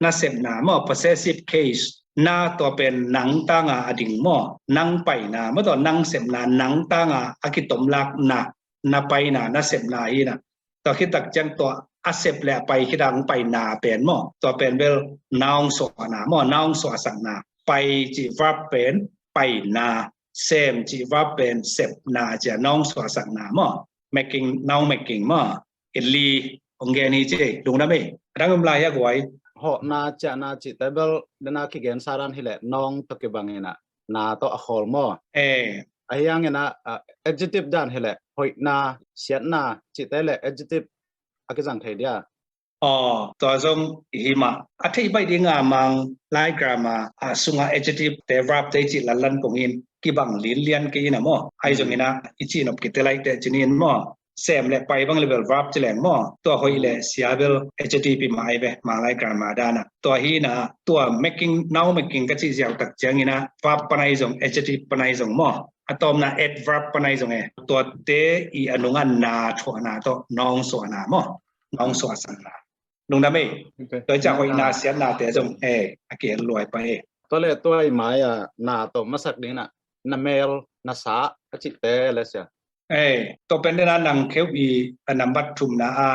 na sepna maw, possessive case, na tua pen nang tanga a ding maw, nang paina maw, tua nang sepna, nang tanga a kitomlak na, na paina, na sepna hi na. Tua khit tak ciang tua a sep le a pai khit a hong paina pen maw, tua pen bel noun suahna maw, noun suahsakna. Pai cih verb pen paina, sem cih verb pen sepna ci a, noun suahsakna maw, making, noun making maw. Eli hong gen hi ci, lungdam ei. A dang um lai hia guai? Hawhna, ciahna cihte bel dena kigen sa dan hileh noun tawh kibang ina, na tawh a khawl maw? Eh. Ahi hangina, ah, adjective dan hileh hoihna, siatna cihte le adjective a kizang thei dia? Aw, tua zong hi mah. A theih baih dinga Manglai grammar a sunga adjective te, verb te i cih lanlan kong in kibang linlian kei ina maw. Ahi zongina i cih nop kite laite cinin maw, sem le pai bang le bel verb ci leng maw, tua hoih le sia bel adjective i mah ai ve, Manglai grammar dana. Tua hina, tua making, noun making ka cih ziau tak ciangina verb pan ahi zong, adjective pan ahi zong maw, a tawmna adverb pan ahi zong e. Tuate i a nunga na thuahna tawh noun suahna maw, noun suahsakna. Lungdam ei. Tua i ciah hoihna, siatnate zong e, a kihel luai pah e. Tua le tua i mai a na tawh masak dingina, na mel, na sa a cihte le sia. E, tua pen dena nang kheu i a nambat thumna a,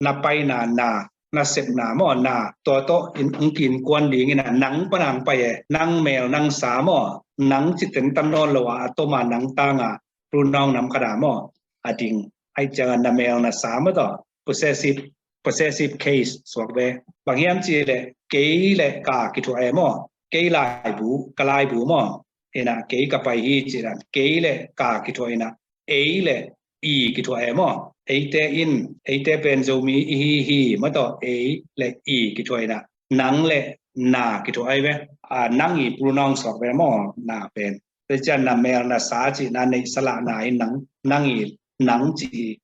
na paina na, na sepna maw, na tua tawh in hong kiinkuan dingina, nang pana hong pai e, nang mel, nang sa maw, nang cih tentan nawn lo a, a tawma nang tanga pronoun nam khata maw a ding. Ahi cianga na mel na sa maw tawh possessive, possessive case suak ve. Bang hiam cih leh kei le ka kithuah e maw, kei laibu, ka laibu maw, ina kei ka pai hi cih dan, kei le ka kithuah ina, ei le i kithuah e maw. Eite in, eite pen Zomi i hi hi maw tawh, ei le i kithuah ina, nang le na kithuah ai ve. A, nang i pronoun suak ve maw, na pen. Tua ciang na mel na sa cihna neih salahna in nang, nang i, nang cih i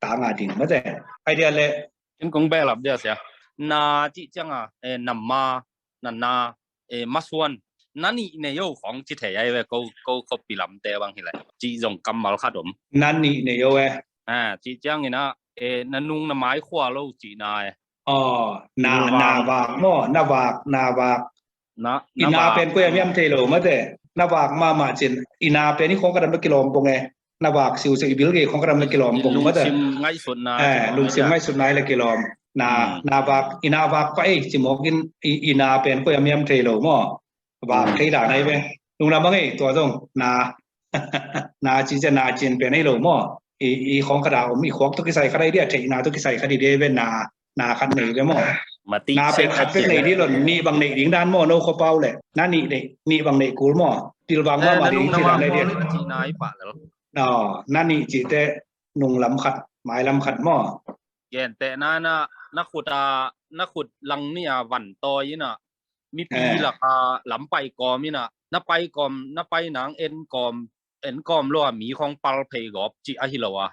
tanga ding mate. Ai dia le. Ken kong behlap dia sia. Na cih cianga, eh, na ma, na na, eh, masuan. Na nih nei o khong ci thei ai ve, ko, ko, ko pi lamte bang hileh. Cih zong kammal khat om. Na nih nei o e. Ah, cih ciangina, eh, na nung na mai khua lo cihna e. Aw, na, na vak maw, na vak, na vak. Na, i na pen koi a miam thei lo mate. Na vak mahmah cin. I na pen i khawng ka dam le kilawm pong e. Na vak siusiu i bil gei khawng ka dam le kilawm pong mate. Lungsim ngaihsutna, eh, lungsim ngaihsutna le kilawm. Na, na vak, i na vak pah ei ci mawk in, i, i na pen koi a miam thei lo maw. Vak thei dan ai ve. Lungdam bang ei, tua zong na, na ci cia na cin pen ei lo maw. I, i khawng ka da om, i khuak tawh kisai khat ai dia, theihna tawh kisai khat i dia ve na, na khat nei ve maw. Na pen khat bek nei dih lo, nih bang neih ding dan maw, no khuapau le. Na nih neih, nih bang neih kul maw. Pilvang mahmah ding ci dan ai dia. Aw, na nih cihte nung lam khat, mai lam khat maw. Gentehna na, na khut a, na khut lang nih a van tawi ina, mipi laka lam pai kawm ina, na pai kawm, na pai nang en kawm, en kawm lo a mi khawng pal phei gawp cih ahi lo a.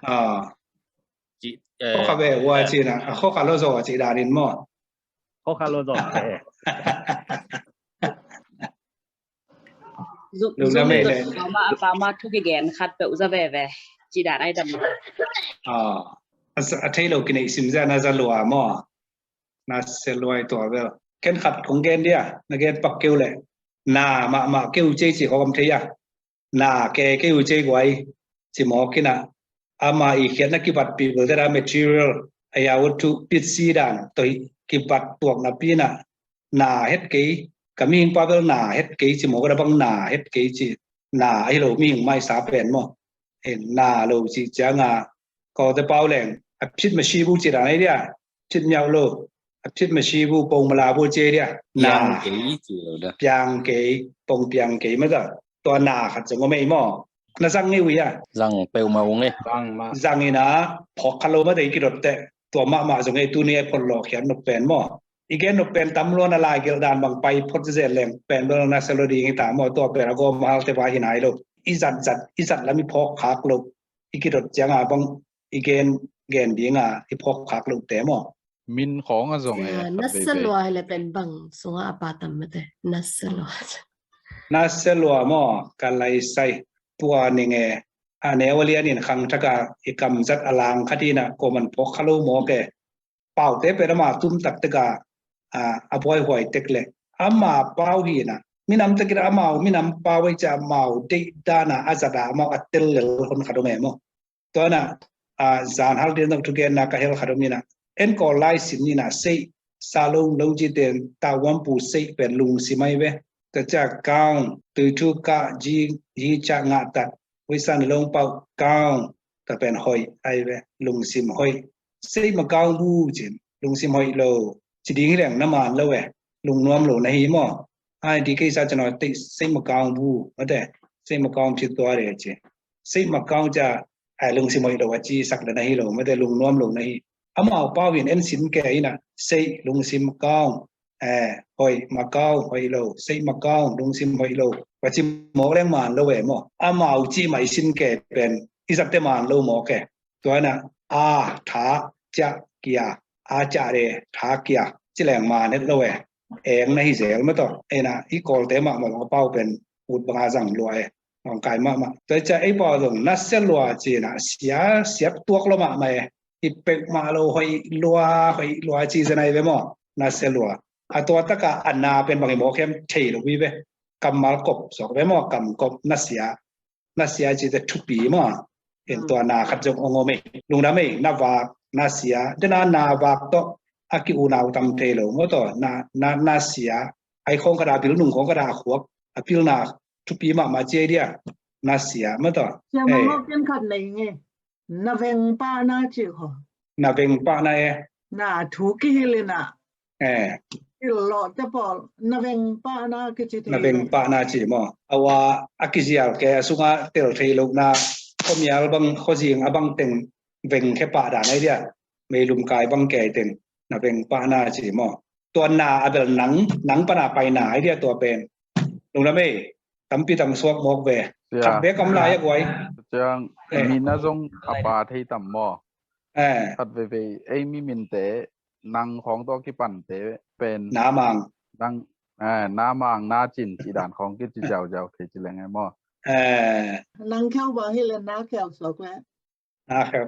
Cih, eh, khawkha ve ua cihna, a khawkha lo zaw cih danin maw. Khawkha lo zaw, eh. Lungdam ei le. Pama, pama thu kigen khat peuh za veve. Ci dan ai dam. Ah, a thei lo kineih sim za na za lua maw. Na se luai tua vel. Ken khat kong gen dia, na gen pak keu le. Na mahmah keu cei ci khawng om thei a. Na ke keu cei guai. Ci mawk ina. Ama i khiatna kibatpih belte da material, a ya, watthu, pitsi dan tawh hi kibat tuakna pi ina, na het kei, ka mihing pa bel na het kei ci maw, ka da bang na het kei ci, na ahi lo mihing maisa pen maw. En, na lo ci cianga, kawte pau leng, a phit ma shi bu ci dan ai dia, phit miau lo, A phit masi bu, pong mala bu ci dia. Na. Piang kei ci lo da. Piang kei, pong piang kei mata. Tua na khat zong om ei maw. Na zang ngei uh hia? Zang peuhmah ung ei. Zang mah. Zang in a, phawk kha lo mata i kidot teh. Tua mahmah zong ei, tuni a i phot lawh khiat nop pen maw. I gen nop pen tam lua, na lai gelh dan bang pai phot zel leng pen lua, na sia lua ding hi ta maw. Tua pen a gawm halte va hi nai lo. I zat zat, i zat lam i phawk khak lo. I kidot ciang a bang i gen, gen ding a i phawk khak lo te maw. Min khawng a zong e. Na sia lua hi le pen bang sungah a pha tam mate. Na sia lua. Na sia lua maw, ka lai sai. Tua ning e, a neu a lian in khangthak a i kam zat a lang khat in a, ko man phawk kha lo mawk e. Paute pen ama tum tak tek a, a, a buaihuai tek le. Ama pau hi in a. Minam tek in a amau, minam pau ei ci a amau, deih dan a, a zat a amau a tel lel hon khat om e maw. Tua na, a, zan hal din dong thugenna ka hel khat om in a. En Kawl lai sin in a, seih, sa lo, lo ji ten, ta wampu seih pen lungsim ai ve. Tua cia kaung, tui thu ka ji, ji cia ngah tat. Hui san long pau kaung, tua pen hoih ai ve, lungsim hoih. Seih ma kaung bu cin, lungsim hoih lo. Ci ding hi leng na man lo e, lungnuam lo na hi maw. Ai di kei sa cin hoih tei seih ma kaung bu, mate, seih ma kaung ci tua re ci. Seih ma kaung cia, ai lungsim hoih lo a ci sak le na hi lo, mate, lungnuam lo na hi. Amau pau in en sin ke in a, seih lungsim kaung, eh, hoih ma kaung, hoih lo, seih ma kaung, lungsim hoih lo. Wa ci mawk leng man lo e maw. Amau ci mai sin ke pen, i zat te man lo mawk e. Tua na, a, tha, cia, kia, a, cia, re, tha, kia, ci leng man het lo e. Eng na hi zel mataw. Ei na, i Kawlte mahmah zong a pau pen, ut bang a zang lua e. Ngong kai mahmah. Tua cia ei pau zong, na sia lua ci na, sia, sia tuak lo mahmah e. I pek mah lo hoih lua, hoih lua ci zen ai ve maw. Na sia lua. A tua taka a na pen bang i mawk hiam thei lo hi ve. Kammal kop, suak ve maw, kam kop, na sia. Na sia ci te thupi maw. En tua na khat zong ong om ei. Lungdam ei, na vak, na sia. Dena na vak tawh, a ki unau tam thei lo maw tawh, na, na, na sia. Ai khong kada pil nung khong kada a khuak. A pil na thupi mahmah ci ei dia. Na sia maw tawh. Sia mah mawk ken khat nei nge. Na veng pah na ci kho. Na veng pah na e. Na thu kihil in a. Eh. Kil lo te pawl. Na veng pah na kici thei. Na veng pah na ci maw. Awa a kizial ke a sunga tel thei lo na. Khomial bang khozing a bang teng veng khe pah dan ai dia. Meilum kai bang ke teng. Na veng pah na ci maw. Tua na a bel nang, nang pana pai na ai dia tua pen. Lungdam ei, tampi tam suak mawk ve. Khat bek om lai a guai. Ciang, eh, mi na zong a pha thei tam maw. Eh. Khat veve, ei mi minte, nang khong tawh kipante pen. Na mang. Nang, eh, na mang, na cin, ci dan khong kici ziauziau thei ci leng e maw. Eh. Nang kheu bang hi le na kheu suak ve. Na kheu.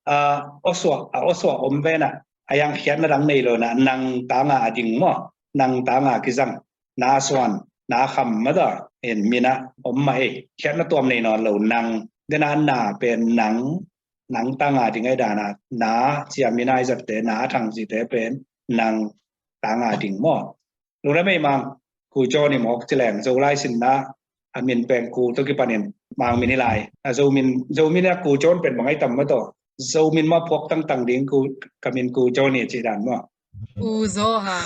A, awsuah, a awsuah om ve na. A yang khiatna dang nei lo na, nang tanga a ding maw. Nang tanga kizang. Na suan, na kham mata. En mina, om ma ei. Khiatna tuam nei nawn lo nang. Dena na pen nang. Nang tanga ding ai dana. Na, cia mina i zatte, na thang cite pen. Nang tanga ding maw. Lungdam ei Mang, Ku John i mawk ci leng, Zolai sinna, a min pen Ku tawh kipanin, Mang min hi lai. A Zo min, Zo min a Ku John pen bang ai tam maw tawh. Zo min mah phuak tangtang ding Ku, ka min Ku John i ci dan maw. Ku Zo Hang.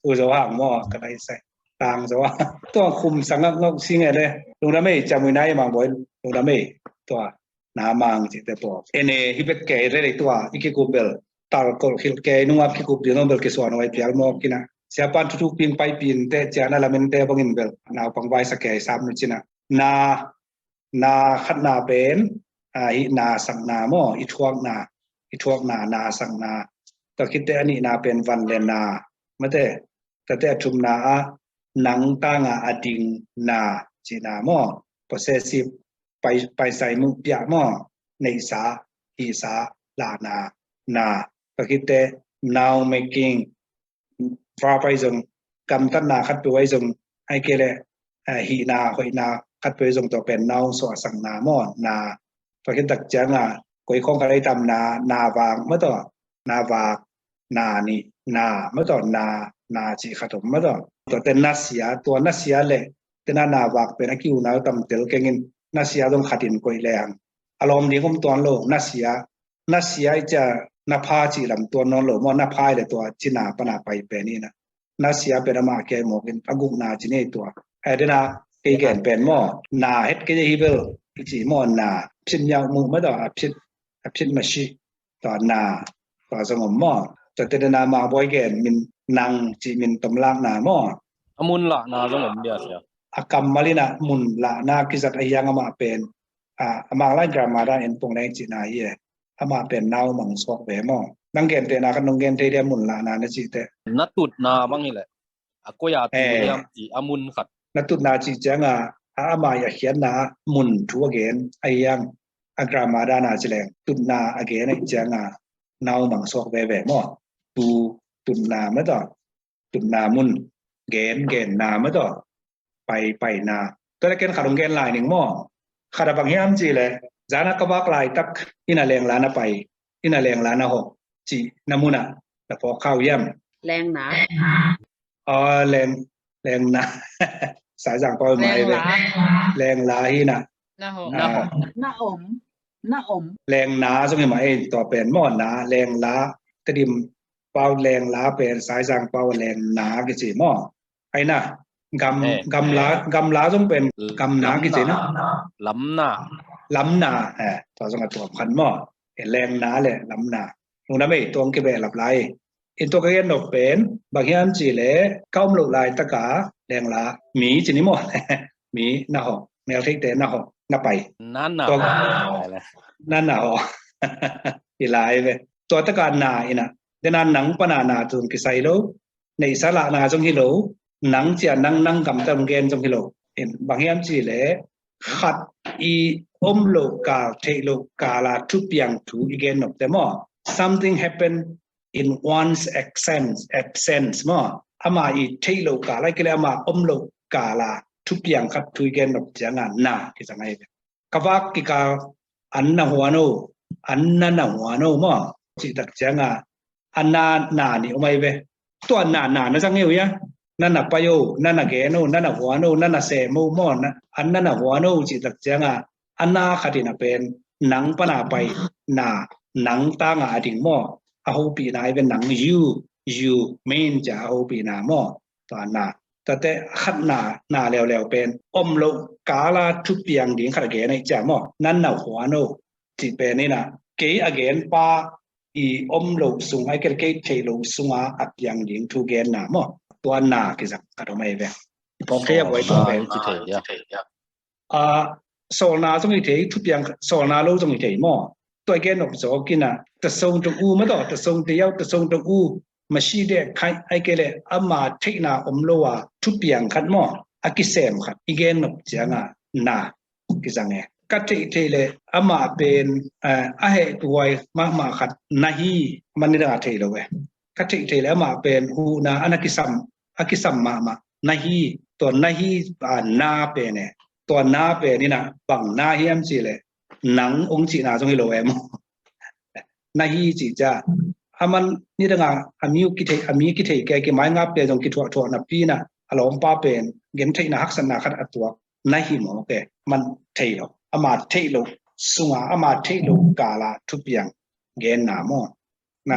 Ku Zo Hang maw, ka lai sai. Tang Zo Hang. Tua khum sangak ngak sing e le. Lungdam ei, Camui nai Mang Boi, lungdam ei. Tua. Na mang cihte pawl. Ene, hi bek kei, rei rei tua, i kikup bel. Tal kol khil kei, nungak kikup ding nong bel kisuan huai pial mawk kina. Siapan thuthuk ping pai pin te, ciana lamin te bangin bel. Naupang vai sa kei, sam nu cina. Na, na khatna pen, a, hihna sakna maw, i thuakna, i thuakna, na sakna. Tua khitte a nihna pen van le na. Mate, tate a thumna ah, nang tanga a ding na, cina maw, possessive, pai, paisai mu pia maw, neihsa, hihsa, lahna, na, tua khitte, now making, verb ai zong, gamtatna khat peuh ai zong, ai kei le, eh, hihna, hoihna, khat peuh ai zong tua pen now suahsakna maw, na, tua khit tak cianga, koi khong khat ai tam na, na vang maw tua, na vak, na nih, na, maw tawh, na, na cih khat om, maw tawh. Tua te na sia, tua na sia le, te na na vak pen a kiu na tam tel kengin, na sia dong khat in koih le hang. A lawm ding om tuan lo, na sia, na sia i cia, Na pha cih lam tuan nawn lo maw, na pha i le tua ci na pana pai pen hi na. Na sia pen amah kia i mawk in a gukna ci ni tua. Ai dena kei gen pen maw, na het kei hi bel, kici maw, na phit miau mu ma tua, a phit, a phit ma shi, tua na, tua zong om maw. Tua te dena ma boi gen min nang ci min tomlakna maw. A mun lahna zong om dia sia. A kammal in a mun lahna kizat a hiang amah pen, a, a Manglai grammar dan en pong leng cihna hi e. Amah pen nau mang suak ve maw. Nang gentehna khat nong gen thei dia mun lahna na cih teh. Na tutna bang hi leh. A koi a tu hiam cih a mun khat. Na tutna cih cianga, a amah i a khiatna mun thu a gen a hiang. A grammar dana ci leng tutna a gen a cianga nau mang suak veve maw. Tu tutna ma tua. Tutna mun, gen, genna ma tua. Pai, paina. Tua le ken khat hong gen lai ning maw. Khat a bang hiam ci le, zana ka vak laitak ina lengla na pai, ina lengla na hok ci na muna na phawk khau hiam. Lengna. Aw, leng, lengna. Saizang pau mai ve. Lengla. Lengla hi na. Na hok. Na hok. Na om. Na om. Lengna zong hi ma ei tua pen maw na, lengla, Tedim pau lengla pen, Saizang pau lengna kici maw. Ai na, gam, gamla, gamla zong pen, gamna kici na. Lamna. Lamna, eh, tua zong a tuam khan maw. Eh, lengna le lamna. Lungdam ei, tuang kibe lap lai. In tua ka gen nop pen, bang hiam ci le, ka om lo laitaka, lengla, mi ci ni maw. Mi na hok, mel theite na hok, na pai. Na na hok. Na na hok. I lai ve. Tua taka na ina. Dena nang pana na tung kisai lo. Neihsa lahna zong hi lo. Nang cia nang nang gamta hong gen zong hi lo. In bang hiam ci le, khat i om lo kal, theih lo kala thupiang thu i gen nop te maw. Something happen in one's absence, absence maw. Ama i theih lo kala, kile ama om lo kala thupiang khat thu i gen nop cianga na kizang ai ve. Ka vak kikal an na huan o, an na na huan o maw. Cihtak cianga a na na ni om ai ve. Tua na na na zang eu ia. Na na pai o, na na gen o, na na huan o, na na sem o maw. An na na huan o cihtak cianga a na khatin a pen nang pana pai na, nang tanga a ding maw. A hopihna ai ve nang you, you mean cia a hopihna maw. Tua na. Tate khat na, na leuleu pen om lo kala thupiang ding khat a gen ai cia maw. Nan na huan o. Ci pen ina kei a gen pa i om lo sung ai kel kei thei lo sunga a piang ding thu gen na maw. Tua na kizang khat om ai ve. Pok thei a buai tua pen. A, sawlna zong i thei, thupiang sawlna lo zong i thei maw. Tua i gen nop zawk ina, ta song ta u ma tawh, ta song ta yau, ta song ta u, ma shi de khai ai kei le ama theihna om lo a thupiang khat maw, a kisem khat i gen nop cianga na kizang e. Ka theih thei le ama pen, eh, a heh tuai mahmah khat na hi, man ni dang a thei lo e. Ka theih thei le ama pen huhna ana kisam, a kisam mahmah na hi, tua na hi, a, na pen e. Tua na pen ina bang na hiam ci le nang ong cihna zong hi lo e maw. Na hi ci cia. A man ni danga a mi kithei, a mi kithei ke kimai ngap ke zong kithuah thuah na pi na a lawmpa pen gen theihna haksatna khat a tuak na hi maw ke man thei lo. Ama thei lo sunga ama thei lo kala thupiang gen na maw. Na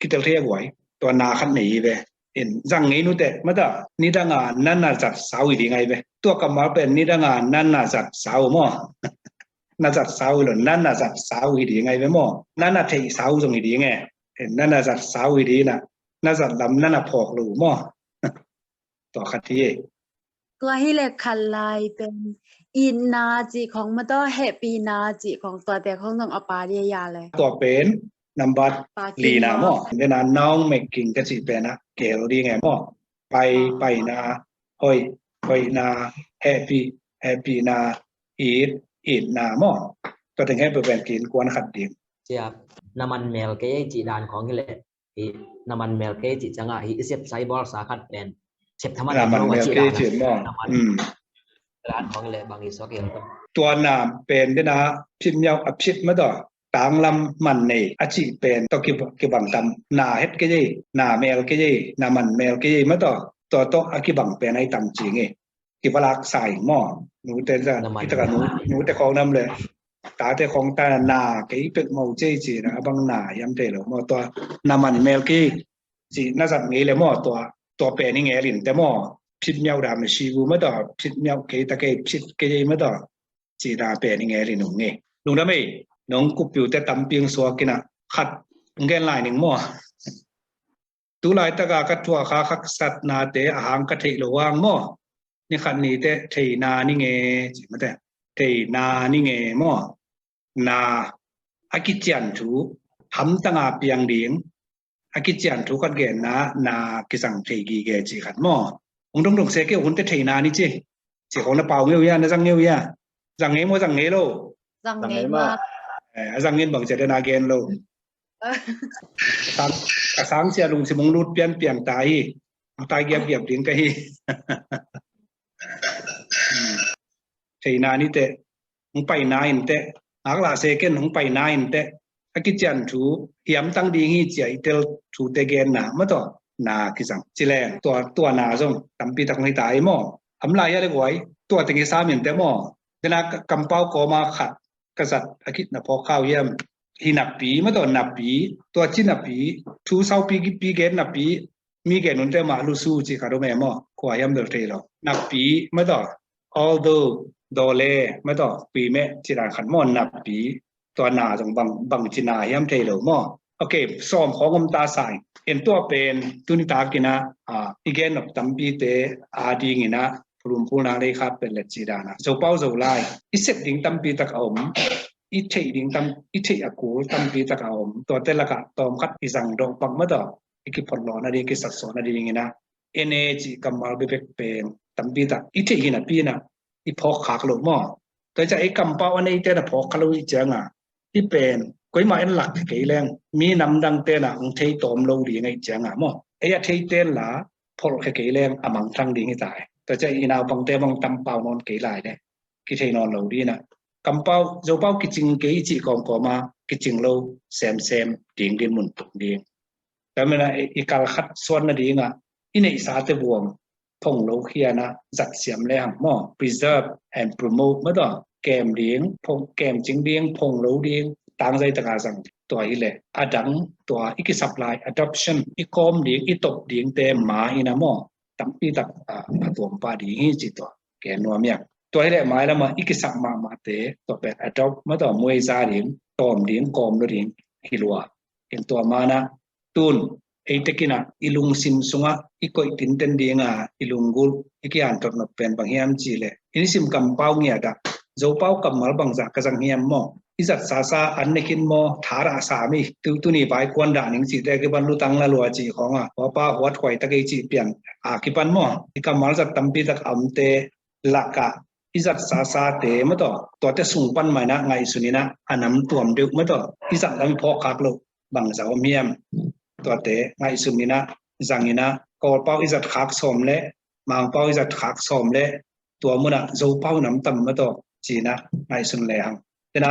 kitel thei a guai. Tua na khat nei hi ve. In zang ngei nute mata ni danga na na zat sau hi ding ai ve. Tua kammal pen ni danga na na zat sau maw. Na zat sau hi lo, na na zat sau hi ding ai ve maw. Na na thei sau zong hi ding e. In na na zat sau hi ding na. Na zat lam na na phawk lo maw. Tua khat hi e. Tua hi le khat lai pen itna cih khong ma tawh hehpihna cih khong tuate khong zong a pa dia ya le. Tua pen nambat lina maw. Dena noun making ka cih pen a kel ding e maw. Pai, paina, hoih, hoihna, hehpih, hehpihna, it, itna maw. Tua teng hehpih pen kin kuan khat ding. Cia, na man mel kei cih dan khong hi le. Hi, na man mel kei cih cianga hi i sep sai bawl sa khat pen sep thaman na man mel kei cih maw. Na man dan khong le bang i suak hiam. Tua na pen dena phit miau a phit ma tawh tanglam man nei a cih pen tawh kibang tam na het kei ei, na mel kei ei, na man mel kei ei ma tawh tua tawh a kibang pen ai tam cing ei. Kivalak sa ing maw. Nute za kitaka nute khong nam le Tate khawng ta na kei pek mo cei ci na a bang na hiam thei lo maw, tua na man mel ki ci na zat ngei le maw, tua tua pen i ngel in te maw, phit miau dam na si gu maw tua, phit miau kei ta kei phit kei maw tua, ci na pen i ngel in ung ngei. Lungdam ei, nong kupiu te tampi ung suak ina khat ung gen lai ning maw. Tulaitaka ka thuakha haksatnate a hang ka theih loh hang maw, ni khat ni te theina ni nge ci mate, theina ni nge maw, na a kician thu hamtanga piang ding, a kician thu khat genna na kizang thei gige ci khat maw. Ung dongdong se kei hunte theina ni ci. Ci khong na pau ngeu ia, na zang ngeu ia. Zang ngei maw, zang ngei lo? Zang ngei ma. Eh, a zang ngin bang cia den a gen lo. Sang, ka sang sia lungsim ung lut pian pian ta hi. Ang tai giap giap ding ka hi. Theina ni te, ung paina in te, ngak la se ken ung paina in te, a kician thu hiam tang ding hi cia i tel thu te genna maw tua, na kizang. Ci leng tua, tua na zong tampi tak ung hi ta hi maw. Ham lai hia le guai, tua teng hi sam in te maw. Dena ka, kampau kawma khat ka zat a kit na phawk khau hiam. Hi napi maw tua, napi, tua ci napi, thu saupi pi gen napi, mi gen unte mah lusu ci khat um e maw, kua hiam bel thei lo. Napi maw tua, although, dole maw tua, pi meh ci dan khat maw, napi, tua na zong bang, bang ci na hiam thei lo maw. Ok, sawm khawng om ta sa in. En tua pen tuni takina, ah, i gen nop tampite a dingina phulum phulna lei khat pen let ci dana Zopau Zolai i sep ding tampi tak a om, i theih ding tam, i theih a kul tampi tak a om. Tuate laka tawm khat i zang dawh pak maw tua, i kiphot lawh nading, i kisatsuah nadingina ene ci kammal bebek pen tampi tak i theih hi napi ina i phawk khak loh maw. Tua i ca ei kampau a neite na phawk kha lo i cianga, i pen koima en lak kei leng mi namdang tena hong thei tawm lo ding a i cianga maw. Ei a thei ten la pholh khe kei leng a mangthang ding hi ta hi. Tua cia i naupangte bang tampau nawn kei lai le kithei nawn lo dina. Kampau, Zopau kicing kei i cih kawmkawma kicing lo semsem ding din mun tung ding. Tua mena i kal khat suan nadinga i neihsate buang phong lo khiana zat siam le hang maw, preserve and promote maw tua, kem ding, phong, kem cing ding, phong lo ding, tangzai taka zang tua hi le a dang tua i kisap lai adoption, i kawm ding, i top ding te ma ina maw, tampi tak a, a tuam pa ding hi ci tua. Ke nuam ia. Tua hi le mai lama i kisap mahmahte tua pen adopt maw tua, muai za ding, tawm ding, kawm lo ding hi lua. In tua mana tun ei tekina i lungsim sunga i koih tinten dinga i lunggulh i kiantot nop pen bang hiam ci le, i nisim kampau ngiata Zopau kammal bangza ka zang hiam maw? I zat sasa an nekin maw, thara sami tu, tuni vai kuan da ning cite kipan lutang la lua ci khawnga, huapa huat huai tak ei ci pian a kipan maw, i kammal zat tampi tak a omte laka i zat sasate maw tua, tuate sung pan maina ngaihsun ina a nam tuam deuh maw tua, i zat lam i phawk khak loh bangza om hiam? Tuate ngaihsun ina zang ina, Kawlpau i zat khak sawm le Mangpau i zat khak sawm le tua muna Zopau nam tam maw tua, cina ngaihsun le hang. Tena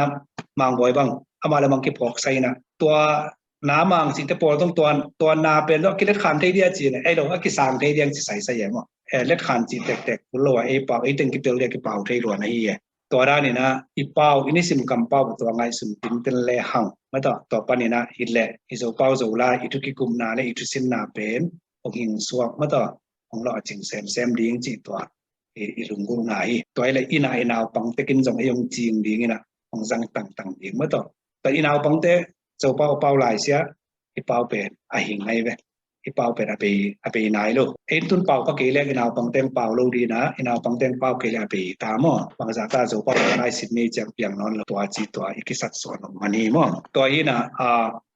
Mangbawi bang ama le mang kiphawk sa ina, tua na mang cite pawl tong tua, tua na pen lo a kilet khan thei dia cina, ei lo a kisang thei diang ci saisai e maw. Eh, let khan ci tektek kul lo a ei pau, ei teng kitel dia kipau thei luan ahi e. Tua danina i pau, i nisim kampau tua ngaihsun tinten le hang maw tua, tua panina hi le i Zopau Zolai i thu kikupna le i thusinna pen hong hing suak maw tua, hong lawh a cing semsem ding ci tua i, i lunggulhna hi. Tua hi le ina i naupang tekin zong ei hong cing dingina hong zang tangtang ding maw tua. Tua i naupangte Zopau a pau laisia i pau pen a hing ngai ve. I pau pen a bei, a bei nai lo. Ei tun pau pa kei lek i naupangte hong pau lo dina, i naupangte hong pau kei lek a bei ta maw. Bangza ta Zopau a lai sin nei ciang piang nawn lo tua ci tua i kisat suan lo mani maw. Tua hina a,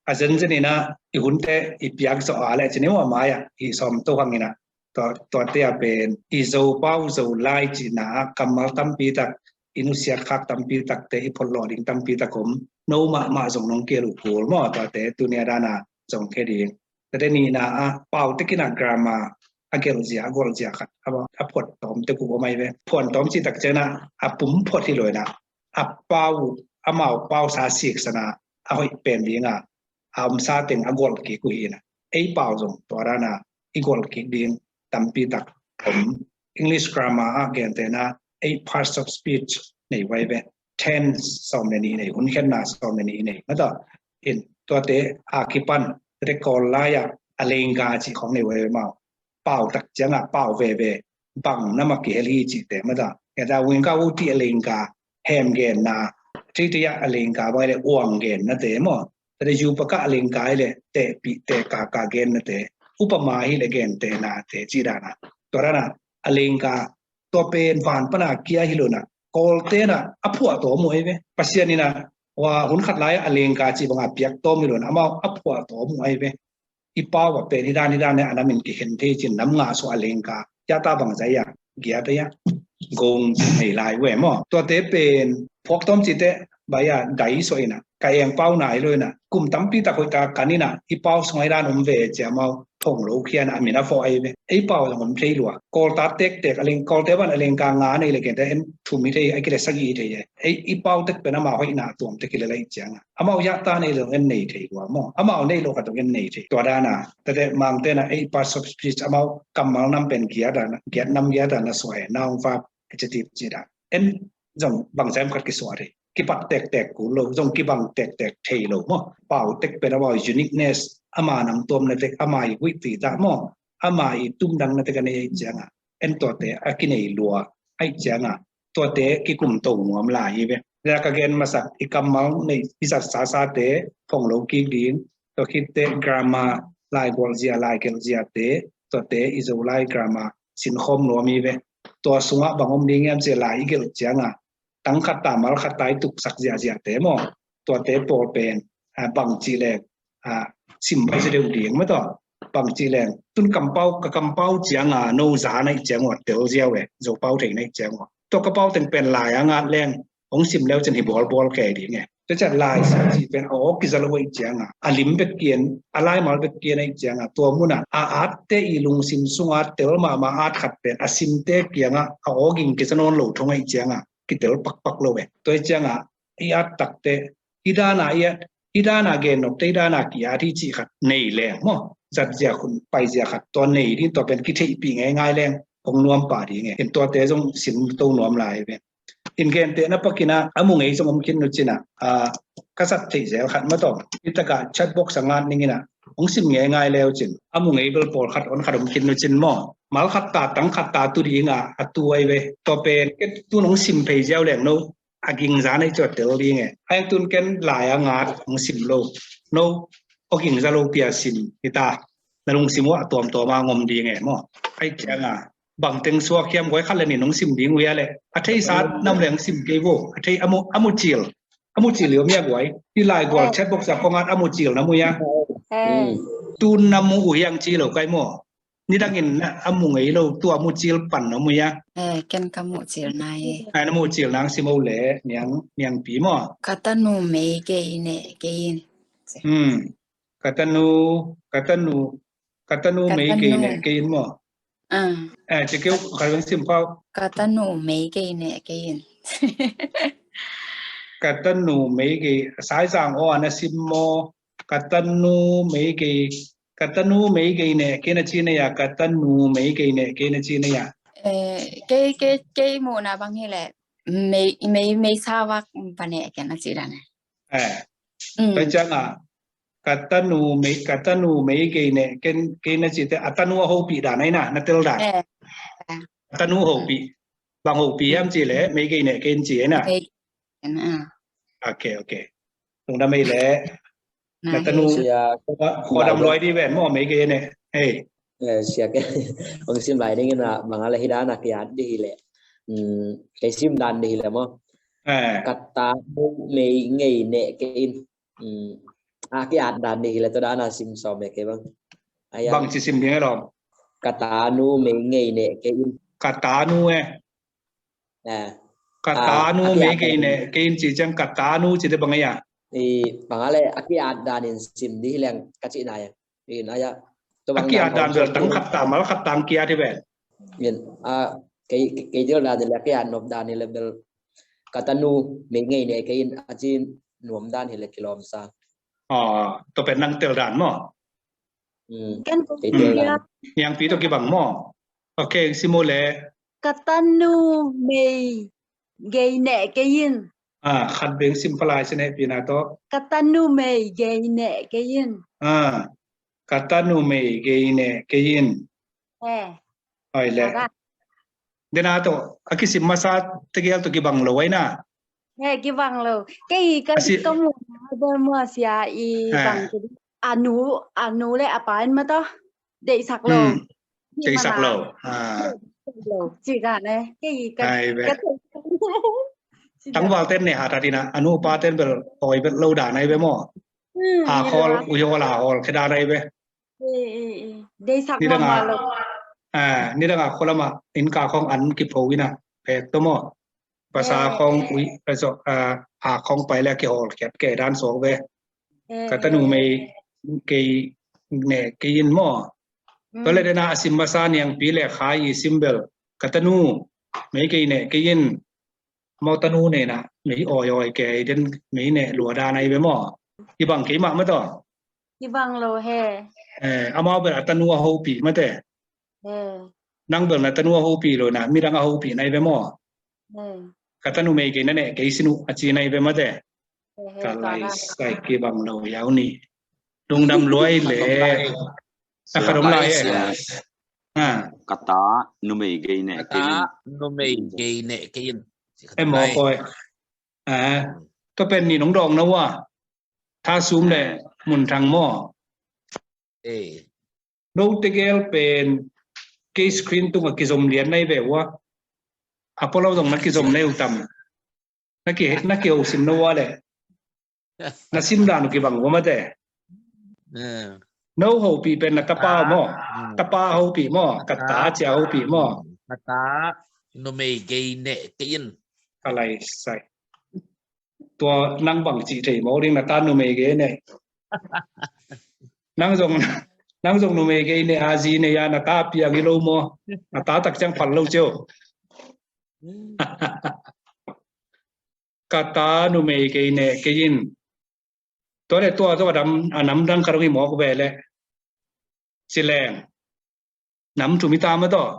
a zenzen ina i hunte i piak zawh a le ci ni maw, mai a i sawm to hang ina. Tua, tuate a pen i Zopau Zolai cina a kammal tampi tak, i nusiat khak tampi takte, i phot lawh ding tampi tak om. No mahmah zong nong kial uh kul maw, tuate tunia dana zong khe ding. Tuate nina a pau tekina grammar a gelh zia, a golh zia khat a, a phot tawm tek uh om ai ve. Phuan tawm cih tak ciangina a pum phot hi lo ina, a pau, amau pau sa siksana a hoih pen dinga a omsa teng a golh kik uh hina. Ei pau zong tua dana i golh kik ding tampi tak om. English grammar a gentena eight parts of speech nei vai ve. tense sawm le nih nei, hun khenna sawm le nih nei. Mata in tuate a kipan, tuate Kawl lai-ah a lenga cih khawng nei uh ei ve mau. Pau tak ciangah pau veve, bang na mah kihel hi cihte mata. Keta wingka uti a lenga, hem genna, titi a lenga bang le uang gennate maw. Tuate yupaka a lenga le tehpih tehkaka gennate, upama hi le gentehna te cih dana. Tua dana a lenga tua pen van pana kia hi lo na, Kawltena a phuah tawm uh ei ve. Pasian ina wa hun khat lai a lenga cih banga piak tawm hi lo na, amau a phuah tawm uh ei ve. I pau a pen hi dan hi dan ne a namin kikhen thei cin nam ngah suah a lenga. Yata bangzai a giat a ya gong nei lai uh e maw. Tuate pen phuak tawm cite bai a dai suah ina, ka eng pau nai lo ina, kum tampi tak hoih ta kan ina, i pau sung ai dan om ve cia mau thong lo khian a min a fawh ai ve. Ei pau zong om thei lua. Kawlta tektek a leng, Kawlte ban a leng ka nga nei le kente en thum hi thei, a kile sagih hi thei e. Ei i pau tek pen ama hoihna tuam te kile lai cianga. Amau yata nei lo en nei thei lua maw. Amau nei lo khat zong en nei thei. Tua dana, tate mangtena ei parts of speech amau kammal nam pen giat a, giat nam giat a na suai, noun verb adjective ci da. En zong bangzai om khat kisuah thei. Kipat tektek kul lo, zong kibang tektek thei lo maw. Pau tek pen amau uniqueness, ama nam tuamna tek, ama i huih pi ta maw. Ama i tumdangna tek a nei ai cianga. En tuate a kinei lua ai cianga. Tuate kikum to nuam lai hi ve. Tua ka gen masak i kammal nei i zat sasate phong lo kik ding. Tua khitte grammar, lai gualzia, lai gelhziate, tuate i Zolai grammar sinkhawm nuam hi ve. Tua sungah bang om ding hiam cia lai i gelh cianga, tang khat ta mal khat ta i tuksak ziahziahte maw. Tuate pawl pen, a, bang cih leng, a, sim bai sia deuh ding maw tua. Bang cih leng, tun kampau, ka kampau cianga, no za naih ciang ua, tel ziau e, Zopau thei naih ciang ua. Tua ka pau teng pen lai a ngat leng, hong sim leu cin hi bawlbawl kei ding e. Tua ciat lai sia cih pen a awk kiza lo aih cianga, a lim bek kian, a laimal bek kian aih cianga, tua muna a atte i lungsim sunga tel mahmah at khat pen a simte kianga a awging kiza nawn lo thong aih cianga kitel pakpak lo e. Tua aih cianga i at takte, i dana i at, i dana gen nokte, i dana ki at hi cih khat nei leng maw. Zat zia khun pai zia khat tua nei ding, tua pen kitheihpih ngeingai leng hong nuam pah ding e. In tuate zong sim to nuam lai ve. In gentehna pakin a, a mu ngei zong om khin nu cin a, a, ka zat theih zel khat maw tawh. Hi takah chat box a ngat ning in a, hong sim ngeingai leu cin. A mu ngei bel pawlkhat hon khat om khin nu cin maw. Mal khat ta, tang khat ta tu ding a, a tu ai ve. Tua pen, ke tun hong sim phei ziau leng no, a gingza naih ciang tel ding e. Ai tun ken lai a ngat hong sim lo. No, aw gingza lo pia sim hi ta. Na lungsim uh a tuamtuam a ngom ding e maw. Ai cianga. Bang teng suak hiam guai khat le nin hong sim ding uh hia le. A theisa nam le hong sim kei vo. A thei a mu, a mu cil. A mu cil lio mia guai. Hi lai gual chat box a khongat a mu cil na mu hia. Tun na mu uh hiang ci lo kai maw. Nidangin na a mu ngei lo, tua mu cil pan na mu hia. Eh, ken ka mu cil nai. Ai na mu cil nang sim o le, niang, niang pi maw. Ka tanu mei gei ne, gei in. Hmm. Ka tanu, ka tanu, ka tanu mei gei ne, gei in maw. Ah. Eh, ci keu, ka sim pau. Ka tanu mei gei ne, gei in. Ka tanu mei gei, Saizang aw a na sim maw. Ka tanu mei gei, ka tanu mei gei ne, kei na ci na ya, ka tanu mei gei ne, kei na ci na ya. Eh, kei, kei, kei mu na bang hi le, mei, mei, mei sa wak pa ne, kei na ci da ne. Eh. Mm. Tua cianga, ka tanu mei, ka tanu mei gei ne, ken, kei na ci te, a tanu a hopih dan ai na, na tel dan. Eh. A tanu hopih. Bang hopih hiam ci le, mei gei ne, ken ci ai na. Mei, ken, ah. Okay, okay. Tung da mei le. Na tanu. Sia. Khuadam luai di ven maw mei kei ne. Hei. Eh, sia ke. Hong sim lai ding in a bang a le hi dan a kiat di hi le. Hmm, kei sim dan di hi le maw. Eh. Ka tanu mei gei ne kei in. Hmm. A kiat dan di hi le tua dan a sim sawm e kei bang. Aya. Bang ci sim ding e lawm. Ka tanu mei gei ne kei in. Ka tanu e. Eh. Ka tanu mei gei ne, kei in ci ciang ka tanu ci te bang a ya. I bang a le a kiat dan in sim di hi leng ka ci na ya. In a ya. A kiat dan bel tang khat ta mal khat tang kiat hi bel. In a kei, kei tel dan le a kiat nop dan hi le bel. Ka tanu mei gei ne kei in a ci nuam dan hi le kilawm sa. Ah, tua pen nang tel dan maw. Hmm. Ken kei tel dan. Niang pi tua kibang maw. Okay, sim o le. Ka tanu mei gei ne kei in. Ah, khat beng sim palai sin hehpihna tawh. Ka tanu mei gei neh kei in. Ah, ka tanu mei gei neh kei in. Eh. Hoi le. Dena tawh a kisim masa tegel tawh kibang lo aina. He, kibang lo. Kei ka si ka mu bel mua sia i bang a nu, a nu le a pa in ma tawh. Deihsak lo. Deihsak lo. Ci dan e. Kei ka tangval ten ne hat hat ina a nu pa ten bel hoi bel lo dan ai be maw. Ha khol u yo la hol khe dan ai be. Deihsak mama lo. Nidang a kholama in ka khong an kipho ina pek to maw. Pasa khong ui, a khong pai le kihol khiat ke dan sok ve. Ka tanu mei kei ne kei in maw. Tua le dena a sim masa niangpi le khai i sim bel ka tanu mei kei ne kei in. Mau tanu ne na mei oi oi kei den mei ne lua dan ai ve maw. Kibang kei mah ma tawh. Kibang lo he. Amau bel a tanu a hopih mate. Nang bel na tanu a hopih lo na midang a hopih nai ve maw. Ka tanu mei kei na neh kei sin uh a ci nai ve mate. Ka lai sai kibang lo yau ni. Lungdam luai le. A ka dom lai e. Ka ta numei gei neh kei in. Numei gei neh kei in. Em maw koi. Tua pen ni nong dawng na ua. Tha sum le mun thang maw. No tegel pen kei screen tunga kizom lian nai ve ua. A polo zong na kizom nai utam. Na ki, na ki ho sim no ua le. Na sim dan kibang ua mate. No hopih pen na tapa maw. Tapa hopih maw. Ka ta cia hopih maw. Ka ta numei gei neh kei in. Ka lai sai. Tua nang bang cih thei maw ding na ta numei gei ne. Nang zong, nang zong numei gei ne a zi ne ya na ta piang i lo maw. Na ta tak ciang phal lo cio. Ka ta numei gei ne kei in. Tua le tua zong a dam a nam dang ka dong i mawk ve le. Ci leng. Nam thum i ta ma tawh.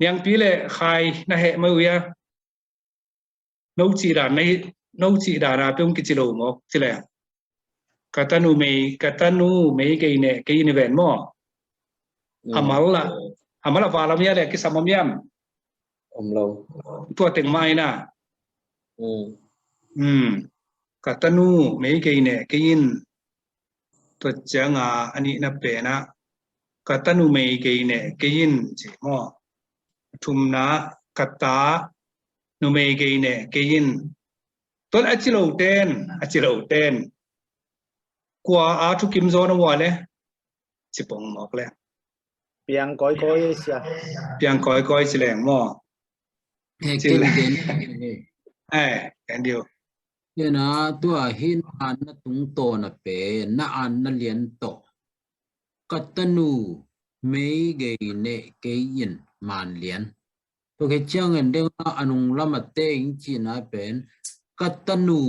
Niangpi le khai na heh mai uh ia. No cih dan na hi, no cih dan a pe hong kici lo mawk ci le. Ka tanu mei, ka tanu mei kei neh kei in i ven maw. A mal a, a mal a val om ia le kisam om iam. Om lo. Tua teng mah ina. Ka tanu mei kei neh kei in. Tua cianga a nihna pena ka ta numei gei neh kei in ci maw. A thumna ka ta numei gei neh kei in. Tua le a ci lo ten, a ci lo ten. Kua a thukim zaw na ua le ci pong mawk le. Piang kawikawi sia. Piang kawikawi ci leng maw. Ci leng. Ai, kan diu. Tua hin an na tungtawn a pen na an na lian tawh. Ka tanu mei gei neh kei in man lian. Tua kei ciangin deng a nung lam a teng cina pen ka tanu,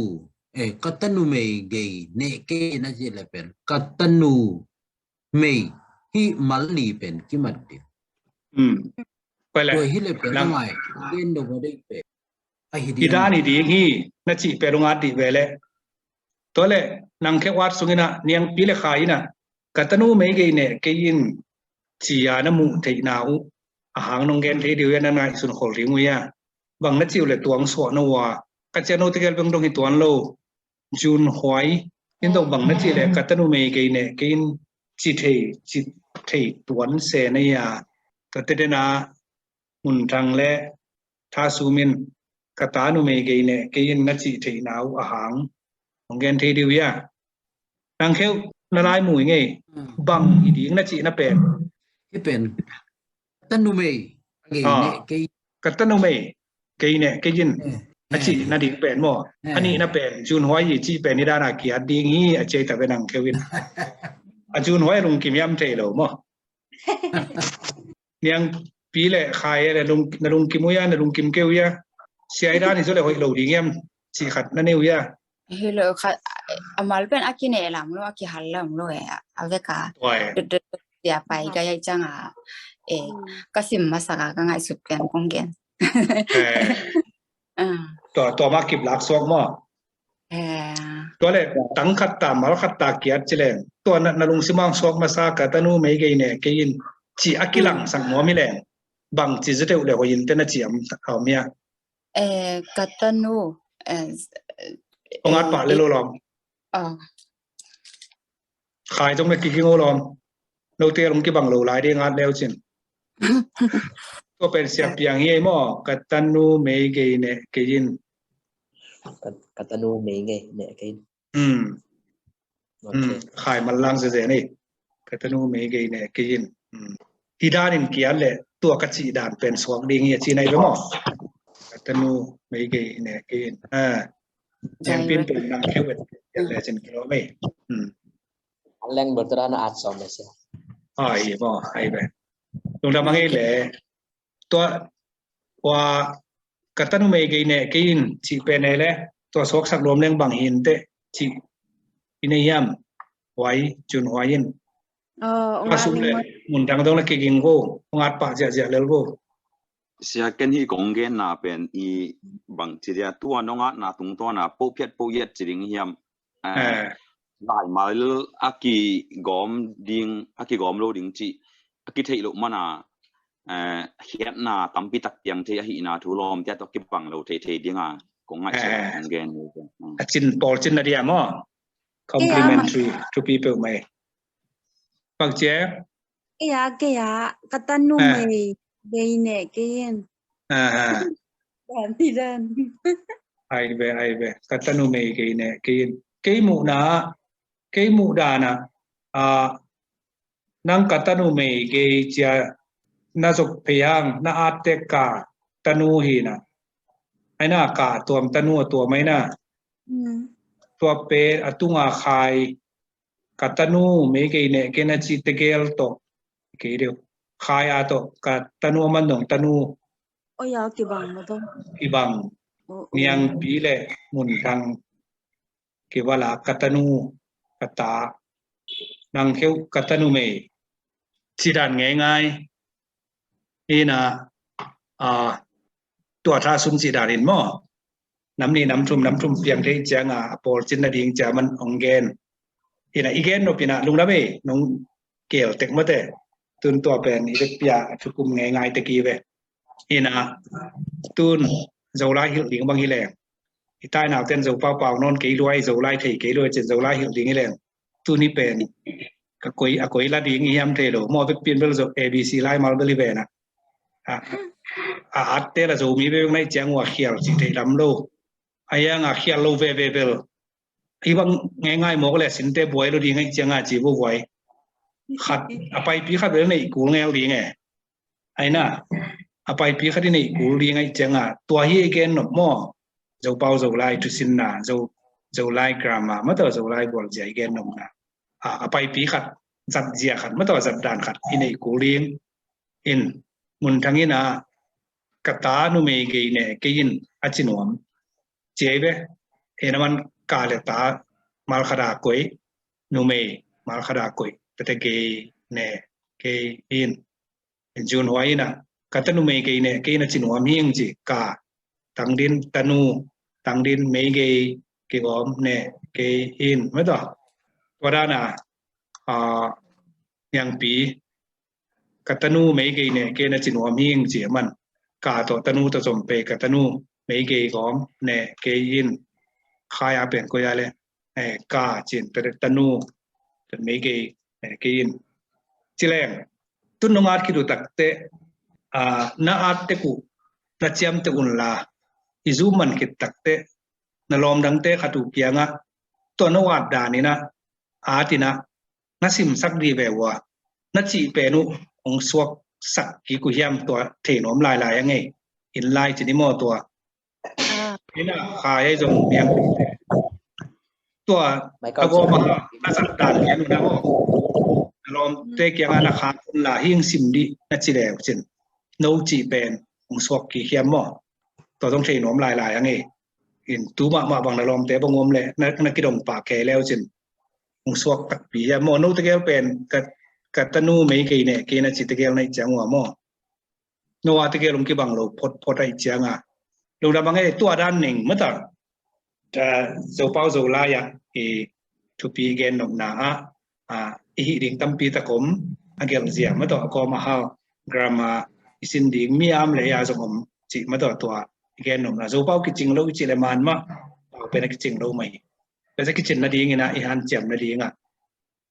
eh, ka tanu mei gei neh kei in a ci le pen ka tanu mei hi mal ni pen kimat ding. Tua hi le pen ngai gen do ba dei pen. Hi dan hi ding hi na cih pen lungat dih ve le. Tua le nang khek wat sung ina niangpi le khai ina ka tanu mei gei neh kei in cia na muh theihna uh a hang nong gen thei dih uh ia na ngaihsun khol ding uh ia. Bang na cih uh le tuang suah na ua ka cia no tegel beng dong hi tuan lo. June huai in dong bang na cih le ka tanu mei gei neh kei in ci thei, ci thei tuan se na ia. Ka te dena mun thang le tha sumin ka ta numei gei neh kei in na cih theihna uh a hang hong gen thei dih uh ia. Nang kheuh na lai mu i ngei bang i ding na cih na pen. Hi pen ka ta numei gei neh kei. Ka ta numei gei neh kei in a cih na ding pen maw. A nihna pen June huai i cih pen i dana kiat ding hi a ciai ta ve nang kheuh in. A June huai lungkim iam thei lo maw. Niangpi le khai le na lungkim uh ia na lungkim kei uh ia. Sia i dan hi zo le hoih lo ding iam cih khat na nei uh ia. Hi lo khat a mal pen a kineh lam lo a kihal lam lo e a veka. Sia pai ka ia cianga e ka sim masak a ka ngaihsut pen kong gen. Ah. Tua, tua mah kip lak suak maw. Eh. Tua le tang khat ta, mal khat ta kiat ci leng, tua na, na lungsim ah suak masa, ka tanu mei gei neh kei in, ci a kilangsak nuam hi leng, bang ci zaw deuh le hoih in te na ci am, a om hia? Eh, ka tanu, eh, hong at pah le lo lawm. Ah. Khai zong na kiging o lawm. Note hong kibang lo lai ding at leu cin. Tua pen Sia Piang hi ei maw, ka tanu mei gei neh kei in. Ka, ka tanu mei gei neh kei in. Hmm. Okay. Hmm. Khai manlang zeze ni. Ka tanu mei gei neh kei in. Hmm. Hi dan in kiat le tua ka cih dan pen suak ding hi a ci nai ve maw. Ka tanu mei gei neh kei in. Ah. Niang pin pen nang kheu et le cin kilo mei. Hmm. An leng bertera na at som le sia. Ai maw, ai ve. Lungdam a ngei le. Tua, ua, ka tanu mei gei neh kei in, cih pen ei le, tua suaksak nuam leng bang hi in teh, cih i nei hiam, huai, Cun Huai in. Oh, tua suk le, mun dang dong le kiging ko, hong at pah ziahziah lel ko. Sia, ken hih kong genna pen i bang ci dia, tua nong atna tungtawn a, po phiat po yet ci ding hiam, eh, laimal a kigawm ding, a kigawm lo ding cih a kitheih loh mana, eh, khiatna tampi tak piang thei ahihna thu lawmte tawh kibang lo theithei dinga kong ngaihsut, eh, kong gen. A cin pawl cin na dia maw? Complimentary to people mai. Bang ci e? Kei a, kei a, ka tanu mei gei neh kei in. Ah, ah. Dan hi dan. Ai ve, ai ve. Ka tanu mei gei neh kei in. Kei muhna, kei muh dan a, ah, nang ka tanu mei gei cia na zop phei hang, na atte ka tanu hi na. Ai na ka tuam tanu a tuam ai na. Hmm. Tua pen a tunga khai ka tanu mei gei neh kei na ci tegel tawh kei deuh. Khai a tawh ka tanu a man dong tanu. Oh ya, kibang ma tawh. Kibang. Oh, oh. Niangpi le Munthang kival a ka tanu, ka ta, nang kheuh ka tanu mei. Ci dan ngeingai. Hi na, ah, tua tha sum ci dan in maw. Nam nih nam thum, nam thum piang thei cianga, a pawl cin na ding cia man hong gen. Hi na i gen nop hi na lungdam ei, nong kel tek mate. Tun tua pen i vekpi a thukum ngeingai tek hi ve. Hi na tun Zolai hilh ding bang hi leng. I tai nauten Zo paupau nawn kei lua, i Zolai thei kei lua cin Zolai hilh ding hi leng. Tuni pen ka koi, a koi la ding i hiam thei lo. Maw vekpi in bel Zo A B C laimal bel hi ve na. A, a, a atte la Zomi bek na hih ciang ua khial cih theih lam lo. A hiang a khial lo veve bel. Hi bang ngeingai mawk le sinte buai lo ding a hih ciang a ci vuavuai. Khat, a paipi khat bel neih kul ngel ding e. Ai na, a paipi khat i neih kul ding a hih ciang a, tua hi i gen nop maw. Zopau Zolai thusinna, Zo, Zolai grammar, ma tawh Zolai gualzia i gen nopna. A, a paipi khat, zatzia khat, ma tawh zatdan khat i neih kul ding. In, Munthang in a, ka ta numei gei neh kei in a ci nuam. Ci ei ve, en a man ka le ta mal khat a koih, numei mal khat a koih, tate gei neh kei in. In Cun Huai in a, ka tanu mei gei neh kei in a ci nuam hing ci, ka, tangdin tanu, tangdin mei gei kigawm neh kei in, ma tawh. Tua dan a, a, Niangpi, ka tanu mei gei neh kei in a ci nuam hing ci a man, ka tawh tanu tawh zom pei, ka tanu mei gei gawm neh kei in. Khai a pen koih a le, eh, ka cin, ta, tanu, ta mei gei neh kei in. Ci leng, tun nong at khit uh takte, ah, na at tek uh, na ciam tek un la, i zum man khit takte, na lawm dangte khat uh kiangah, tua na at dan in a, at in a, na simsak dih ve ua, na cih pen uh hong suaksak kik uh hiam, tua thei nuam lailai a ngei. In lai ci ni maw tua. Ah. Ina khai ai zong niang tua a gawm a na zat dan lian uh na maw. Na lawmte kiangah na kha un la hing sim dih na ci leu cin, no cih pen hong suak kik hiam maw. Tua zong thei nuam lailai a ngei. In tu mahmah bang na lawmte bang om le na, na kidong pah kei leu cin hong suak takpi hiam maw. No tegel pen ka, ka tanu mei gei neh kei in a ci tegel na hih ciang ua maw. No a tegel hong kibang lo photphot ahih cianga Lungdam a ngei, tua dan ning mata. Zopau Zolai ah i thupi gennopna ah, ah, i hih ding tampi tak om, a gelh zia mataw, a kawm a hau, grammar i sin ding miam le a zong om cih mataw, tua i gennopna. Zopau kicing lo i cih le man mah, pau pen a kicing lo mah hi. Tua ciang kicin nadingin ah, i hanciam nadingah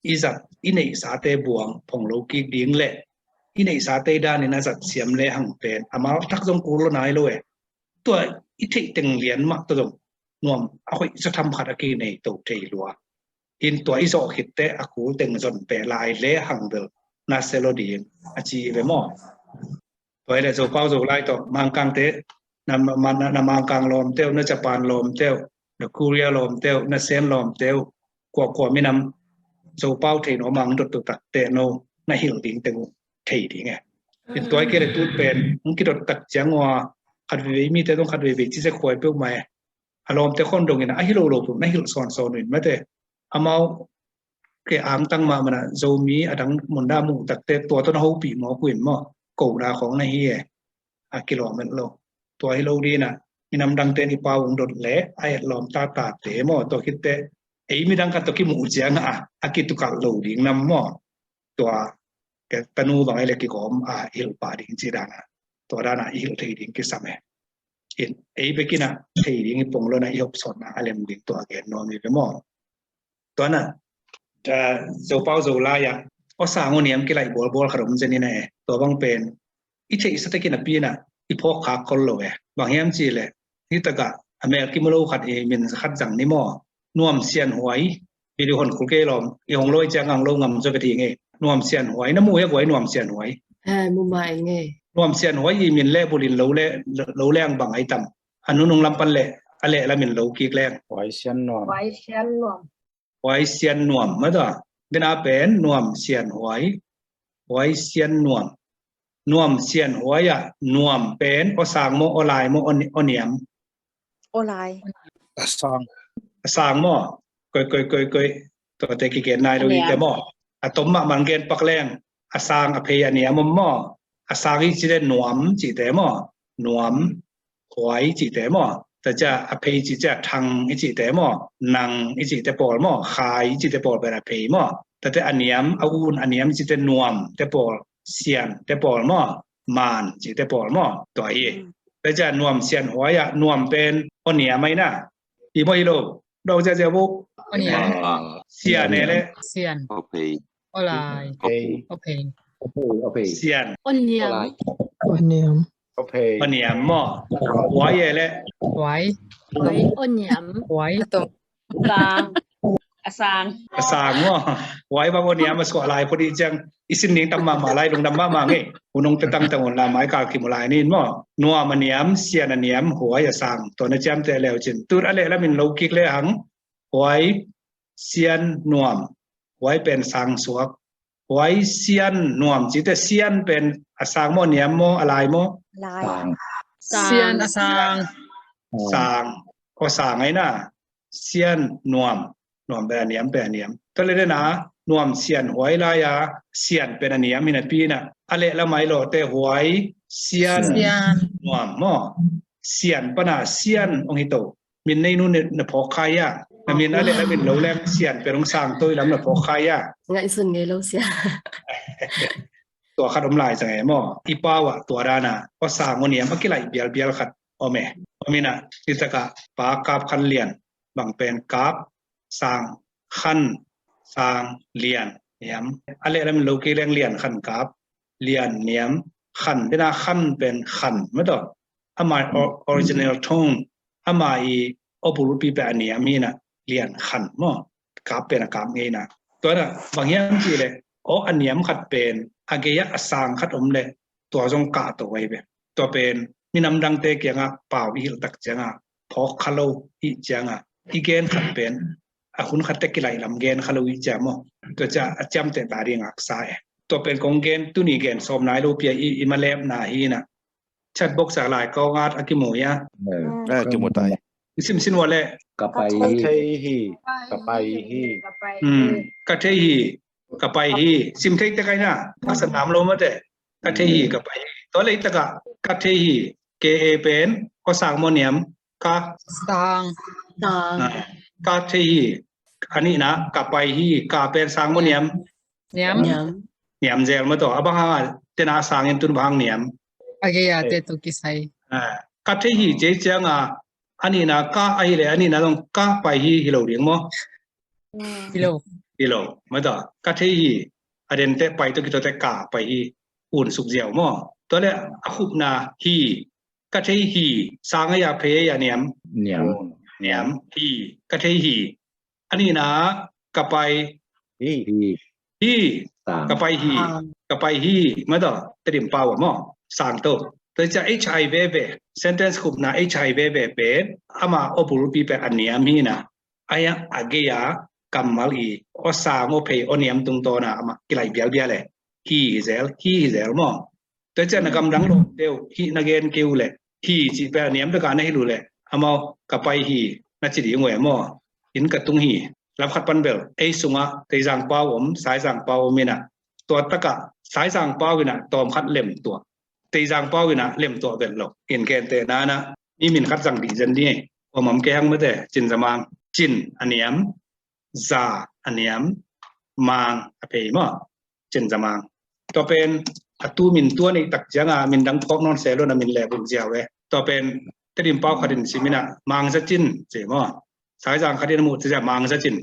i zat, i neihsate buang phong lo kik ding le i neihsate danin a zat siam le hang pen a mal thak zong kul lo nai lo e. Tua i theih teng lian mah tawh zong nuam a hoih zatham khat a kinei to thei lua. In tua i zawh khitteh a kul teng zon peh lai le hang bel na se lo ding a ci ve maw? Tua hi leh Zopau Zolai tawh Mangkangte, na, na, na Mangkang lawmte uh, na Japan lawmte uh, na Korea lawmte uh, na Sen lawmte uh, kuakua minam Zopau thei nuam a hong dot uh takteh no na hilh ding teng uh thei ding e. In tua hi kei leh tut pen hong kidot tak ciang uh a, khat veivei mite zong khat veivei ci zia khuai peuhmah e. A lawmte khawng dongin a hi lo lo peuh na hilh sawnsawn uh in mate. Amau ke angtang mahmah a, Zomi a dang mun dah muh takteh tua tawh na hopih mawk uh in maw, kohna khawng na hi e. A kilawm et lo. Tua hi lo dingin ah minam dangte in i pau hong dot leh a etlawm tatate maw, tua khitteh ei midang khat tawh kimuh ciangah a kitukalh lo ding nam maw? Tua tanu bang ei le kigawm a i hilh pah ding ci danah, tua danah i hilh thei ding kisam e. In ei bekin ah thei ding i pong lo na, i hopsawnna a lem ding tua gen nuam hi ve maw? Tua na, Zopau Zolai ah aw sang aw niam kilaih bualbual khat om zen in e. Tua bang pen i theihsa takin a pi in ah i phawk khak khol lo e. Bang hiam cih leh hi takah a mel kimu lo khat i min khat zang ni maw? Nuam Sianhuai. Video hon khul kei lawm, i hong lawi ciang ang lo ngam zaw ka ti ngei. Nuam Sianhuai, na mu hia guai Nuam Sianhuai? Mu mai ngei. Nuam Sianhuai i min le bulin lo le, lo leng bang ai tam? A nunung lam pan le a leh lamin lo kik leng. Huai Sian Nuam. Huai Sian Nuam. Huai Sian Nuam mata. Dena pen Nuam Sianhuai. Huai Sian Nuam. Nuam Sianhuai ah nuam pen aw sang maw, aw lai maw, aw niam? Aw lai. A sang. A sang maw? Koi, koi, koi, koi. Tuate kigen nai lo i te maw? A tom mahmah gen pak leng. A sang, a phei, a niam om maw? A sang i cite nuam cite maw? Nuam. Huai i cite maw? Tua ciang a phei i cite thang i cite maw? Nang i cite pawl maw? Khai i cite pawl pen a phei maw? Tuate a niam, a un a niam i cite nuam te pawl, sian te pawl maw? Man cite pawl maw? Tua hi. Tua ciang Nuam Sianhuai ah nuam pen aw niam ai na. Hi maw hi lo? Dawk ziahziah uh. Aw niam. Sian e le? Sian. Aw phei. Aw lai. Aw phei. Aw phei. Aw phei. Sian. Aw niam. Aw niam. Aw phei. Aw niam maw? Huai e le? Huai. Huai. Aw niam. Huai. A sang. A sang. A sang maw? Huai bang aw niam a suah lai phot i ciang i sin ding tam mahmah lai, lungdam mahmah ngei. Hunung te tangtang un la mai kal kimu lai nin maw? Nuam a niam, sian a niam, huai a sang. Tua na ciamteh leu cin. Tut a leh lamin lo kik le hang. Huai Sian Nuam. Huai pen sang suak. Huai Sian Nuam cite, sian pen a sang maw, niam maw, a lai maw? Lai. Sang. Sian a sang. Sang. Aw sang ai na. Sian Nuam. Nuam pen a niam, pen a niam. Tua le dena Nuam Sianhuai lai a, sian pen a niam hi napi in ah, a leh lam ai lawhte Huai Sian Nuam maw? Sian pana sian hong hi to. Min nei nu na phawk khai a. Na min a leh lamin lo leng sian pen hong sang to i lam na phawk khai a. Ngaihsun ngei lo sia. Tua khat om lai zang e maw? I pau ah tua dana aw sang aw niam a kilaih bialbial khat om e. Om in ah, hi takah Pa Kap Khan Lian, bang pen Kap, Sang, Khan, Sang, Lian, niam. A leh lamin lo kik leng Lian Khan Kap, Lian niam, Khan, dena Khan pen Khan mataw. Ama original tone, ama i aw bulpi pen a niam hi in ah, Lian Khan maw? Kap pen a kap ngei in ah. Tua in ah bang hiam cih leh aw a niam khat pen a gei ah a sang khat om leh tua zong kah to ahi ve. Tua pen minam dangte kiangah pau i hilh tak ciangah phawk kha lo i hih ciangah, i gen khat pen a hun khat teh kilaih lam gen kha lo i hih ciang maw? Tua ciang a ciamteh ta ding aksa e. Tua pen kong gen, tuni gen sawm nai lo pi a i, i malepna hi in ah. Chat box ah lai kong at a kimu hia? Kimu tai. Simsim uh leh. Ka pai hi. Ka thei hi. Ka pai hi. Ka thei hi. Ka pai hi. Sim thei tek ai na. Ka sa nam lo mate. Ka thei hi, ka pai hi. Tua leh hi takah ka thei hi. K A pen Aw sang maw niam? Ka. Sang. Sang. Ah, ka thei hi. A nihna ka pai hi. Ka pen sang maw niam? Niam. Niam. Niam zel maw tawh. A bang hang a tena sang in tun bang hang niam. A gei a te tu kisai. Ah, ka thei hi ci ciang a, a nihna ka ahi le a nihna zong ka pai hi hi lo ding maw? Hi lo. Hi lo maw tawh. Ka thei hi. A den te pai tawh kituak te ka pai hi. Un suk ziau maw? Tua le a khupna hi. Ka thei hi. Sang a ya phei a ya niam. Niam. Niam hi. Ka thei hi. A nihna ka pai Hi. Hi. hi. Sang. Ka pai hi. Ah. Ka pai hi. Maw tawh. Tedim pau a maw? Sang to. Tua ciang H I V V. Sentence khupna H I V V pen ama aw bulpi pen a niam hi na. A ya a gei a kammal i aw sang aw phei aw niam tungtawna ama kilai bialbial e. Hi hi zel. Hi hi zel maw? Tua ciang na gamdang lo deuh hi na gen keu le hi ci pen a niam beka na hi lu le amau ka pai hi na ci ding uh e maw? In ka tung hi. Lam khat pan bel ei sungah Teizang pau om, Saizang pau om ina. Tua takah Saizang pau ina tawm khat lem tuah. Teizang pau ina lem tuah vel lo. In kente nana mi min khat zang dih zen dih. Om om ke hang mate Cin Za Mang. Cin a niam, Za a niam, Mang a phei maw? Cin Za Mang. Tua pen a tu min tua nei tak cianga min dang phawk nawn se lo na min le bul ziau e. Tua pen Tedim pau khatin simina Mang Za Cin ci maw? Saizang khatin mu ci zia Mang Za Cin.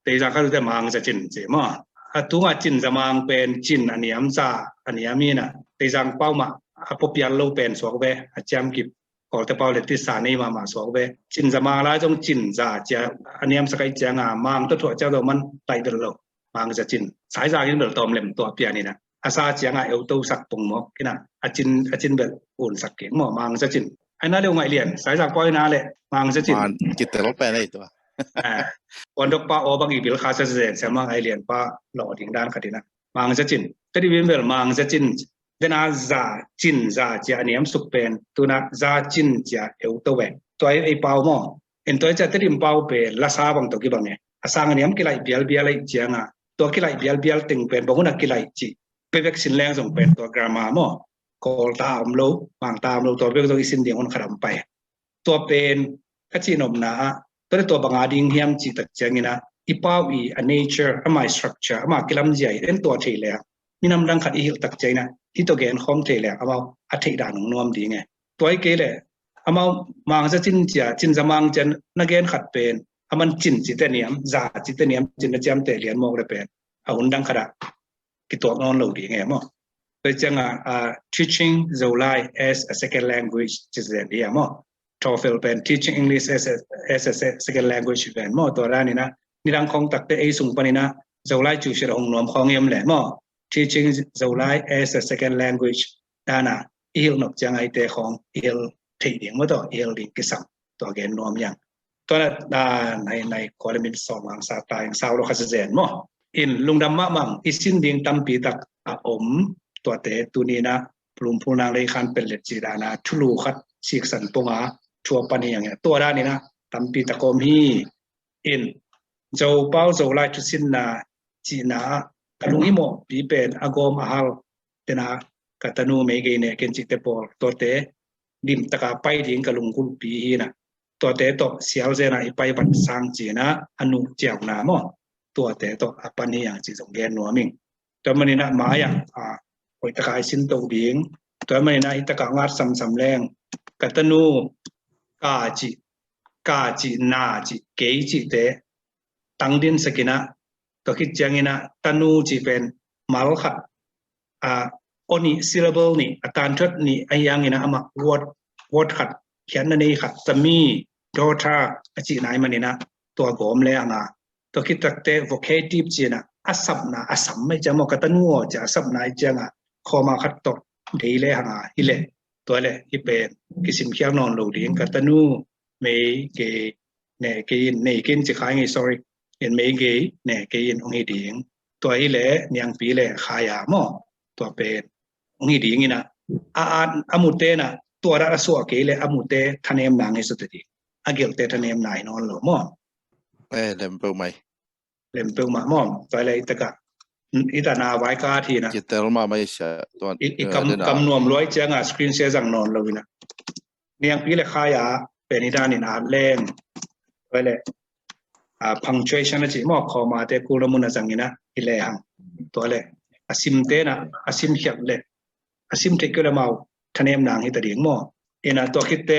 Teizang khatin Mang Za Cin ci maw? A tunga Cin Za Mang pen Cin a niam, Za a niam ina. Teizang pau mah a popial lo pen suak ve, a ciam kip Kawlte pau le tisa nei mahmah suak ve. Cin Za Mang lai zong Cin Za cia a niam sakai cianga Mang tawh thuah ciang zong man laih bel lo. Mang Za Cin. Saizang in bel tawm lem tuah pian ina. A sa cianga euto sak pung maw. Kina a Cin, a Cin bel un sak kik maw Mang Za Cin. Ai na leu ngaih lian. Saizang pau ina le Mang Za Cin. Mang kitel pen ei tua. Ah, Puandok pa aw bang i bil kha sa zen sia Mang Ai Lian pa lawh ding dan khat ina. Mang Za Cin. Tedim in bel Mang Za Cin. Dena Za Cin Za cia a niam suk pen tuna Za Cin cia euto ve. Tua ei pau maw? In tua cia Tedim pau pen lasa bang tawh kibang e. A sang a niam kilaih bialbial ei cianga tua kilaih bialbial teng pen bang hun a kilaih ci. Pevek sin leng zong pen tua grammar maw? Kawlta om lo, Mangta om lo, tua pevek zong i sin ding hun khat om pai. Tua pen ka cih nopna ah tua le tua banga ding hiam cih tak ciangina i pau i a nature, ama structure, ama kilamzia i en tua thei leng minam dang khat i hilh tak ciangina hi tua gen khawm thei leng amau a theih dan hong nuam ding e. Tua i kei le amau Mang Za Cin cia, Cin Za Mang cia na gen khat pen a man Cin cite niam, Za cite niam, Cin na ciamte lian mawk le pen a hun dang khat ah kituak nawn lo ding e maw? Tua cianga uh, teaching Zolai as a second language ci zen hi a maw? TOEFL pen teaching English as a, as a se- second language ven maw? Tua danina nidang khong takte ei sung panina Zolai cu sira hong nuam khong iam le maw? Teaching Zolai as a second language dana i hilh nop cianga i te khong i hilh thei ding maw tawh i hilh ding kisam tua gen nuam yang. Tua na nai nai kua le min sawm ang sa ta ing sau lo kha sa zen maw? In lungdam mahmang i sin ding tampi tak a om tuate tunina pulumphul nang lei khan pellet ci dana thulu khat siksan ponga thua pan hi ang tua danina tampi tak om hi. In Zo pau Zolai thusinna cihna ka lunghimawh pi pen a gawm a hal tena ka tanu mei gei ne ken cikte pawl tuate dim taka pai ding ka lunggulhpi hina. Tuate tawh sial zena i pai ban sang cina a nuh ciauna maw? Tuate tawh a pan hi ang ci zong gen nuam ing. Tua manina mai ah a hoih taka i sin to ding. Tua manina i taka ngat samsam leng ka tanu ka ci, ka ci, na ci, kei cite tang din sakina tua khit ciangina tanu ci pen mal khat a oni syllable ni a tanthuat ni a hiangina ama word word khat khiatna nei khat tami daughter a ci nai manina tua gawm le anga tua khit takte vocative cina a sapna a sam mai ciang maw ka tanu aw cia a sapna i cianga khawma khat tawh dei le hanga hi le tua le hi pen kisim khial nawn lo ding ka tanu mei gei ne kei in nei kin ci khai ngei sorry in mei gei ne kei in ong hi ding tua hi le niangpi le khaya maw tua pen ong hi ding ina a a a mute na tua da a suah kei le a mute thanem nang hi sute ding a gelte thanem nai nawn lo maw? Eh, lem peuh mai. Lem peuh mah maw? Tua le i taka i tana vai ka thina Kitel mah mai sia tuan. i i kam kam nuam luai cianga screen share zang nawn lo ina. Niangpi le khai a pen i danin at leng, tua le, a, punctuation a ci maw, comma te kulna mun a zangin a hi le hang. Tua le a simte na a sim khiat le a sim thei keu le mau thanem nang hi ta ding maw. Ina tua khitte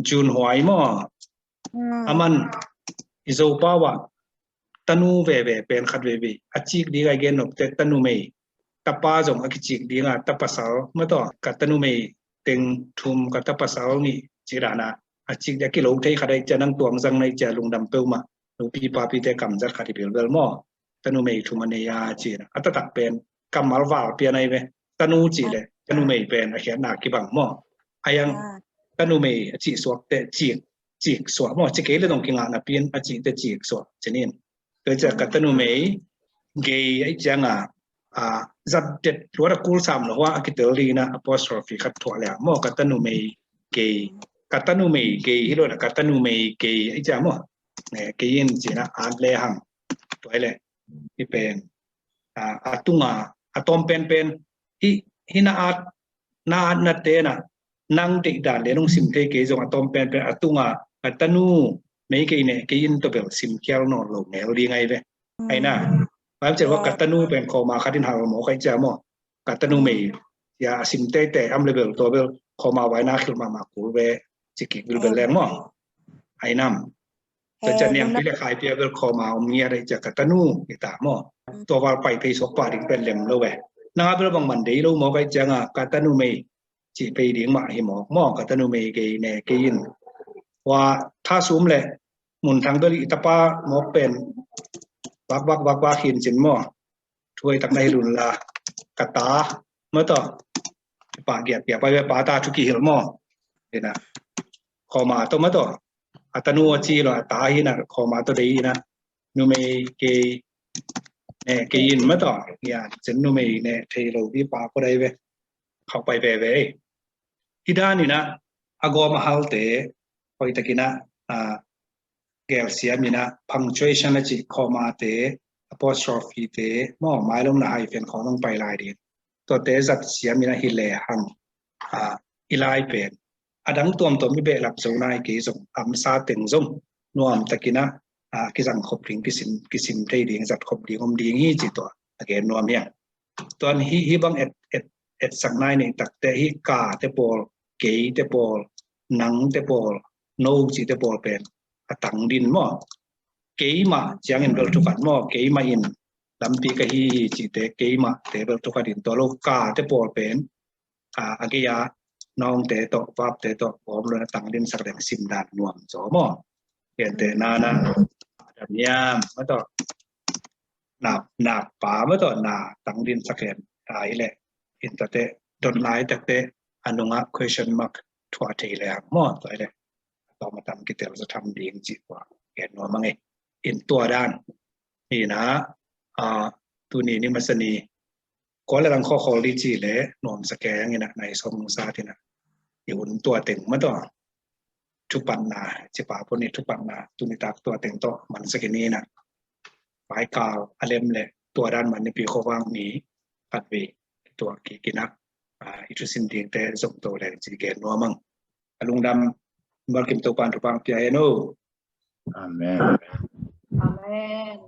June Huai maw. Aman i Zopa uh ah tanu veve pen khat veve a cik ding a i gen nopte tanu mei, tapa zong a kicik ding a tapasal maw taw, ka tanu mei teng thum ka tapasal nih ci dana a cik ding a kilo thei khat a i cia nang tuang zang na i cia lungdam peuhmah nupi papite kamzat khat i bilbel maw. Tanu mei thum a nei a ci na a taktak pen kammal val pian ahi ve. Tanu cih le tanu mei pen a khiatna kibang maw. A yang tanu mei a cih suakte cik, cik suak maw. Ci kei le dong kingah napi in a cihte cik suak cinin. Tua ciah ka tanu mei gei a i cianga a zat det luat a kul sam lo a kitel dina apostrophe khat thuah le maw. Ka tanu mei gei, ka tanu mei gei hi lo na ka tanu mei gei a i ciang maw. Kei in cina at le hang. Tua le i pen a tunga a tawm penpen hi, hi na at, na at na tena nang deih dan le nong sim thei kei zong a tawm penpen a tunga a tanu mei kei ne kei in tawbel sim khial nawn lo mel ding ahi ve. Aina, bang cia ka tanu pen khawma khatin hal maw kai cia maw. Ka tanu mei cia a sim teitei am le bel tawbel khawma vaina khil mahmah kul ve. Cikik bilbel leng maw. Ainam. Tua ciah niangpi le khai pia bel khawma om ngiat a i ciah ka tanu i ta maw. Tua val pai phei suak pah ding pen lem lo ve. Nang a bel bang man dei lo maw kai cianga ka tanu mei cih phei ding mah hi mawk maw. Ka tanu mei kei ne kei in. Tua tha sum le mun thang bel i tapa mawk pen vak vak vak vak hin cin maw. Thuai tak na hi lun la ka ta maw taw. Pa giat giat pai ve pa ta thu kihil maw. Ina khawma taw maw taw. A tanu a ci lo a ta hi na khawma taw dei ina numei kei ne kei in maw taw. Ia cin numei ne thei lo di pa ko dai ve. Khau pai ve ve. Hi dan ina a gawm a halte hoih takina a gel siam ina punctuation a cih comma te apostrophe te maw mailom na hyphen khawng nong pai lai ding. Tuate zat siam ina hi le hang a i lai pen a dang tuamtuam i behlap zo nai kei zong amsa teng zong nuam takina a kizang khop ding kisim, kisim thei ding zat khop ding om ding hi ci tua a gen nuam hiang. Tuan hi, hi bang et, et, et sak nai nei takte hi ka te pawl, kei te pawl, nang te pawl, no ci te pawl pen a tang din maw. Keimah ciangin bel thukhat maw, keimah in lampi ka hi hi ci te keimah te bel thukhat in tua lo ka te pawl pen a, a gei a nawngte tawh vapte tawh bawm lo na tang din sak deng sim dan nuam zaw maw. Kente nana damiam maw taw. Na, na pa maw taw na tang din sak hen a hi le in tate don lai takte a nunga question mark thuah thei le hang maw. Tua hi le a tawm a tam kitel za tham ding ci tua gen nuam a ngei in tua dan. Ina a tuni ni masa ni Kuala lang khawkhawl di ci le nuamsa keng ina nai sawm nung sa tina i hun tua teng maw taw. Thupatna cipa pun i thupatna tuni tak tua teng tawh mansa kei ni ina. Paikal a lem le tua dan man nipi khawvang ni khat vei tua kikina i thusin dingte zong to le ci gen nuam ang. A lungdam mualkim Topan thupang pia hen o. Amen. Amen.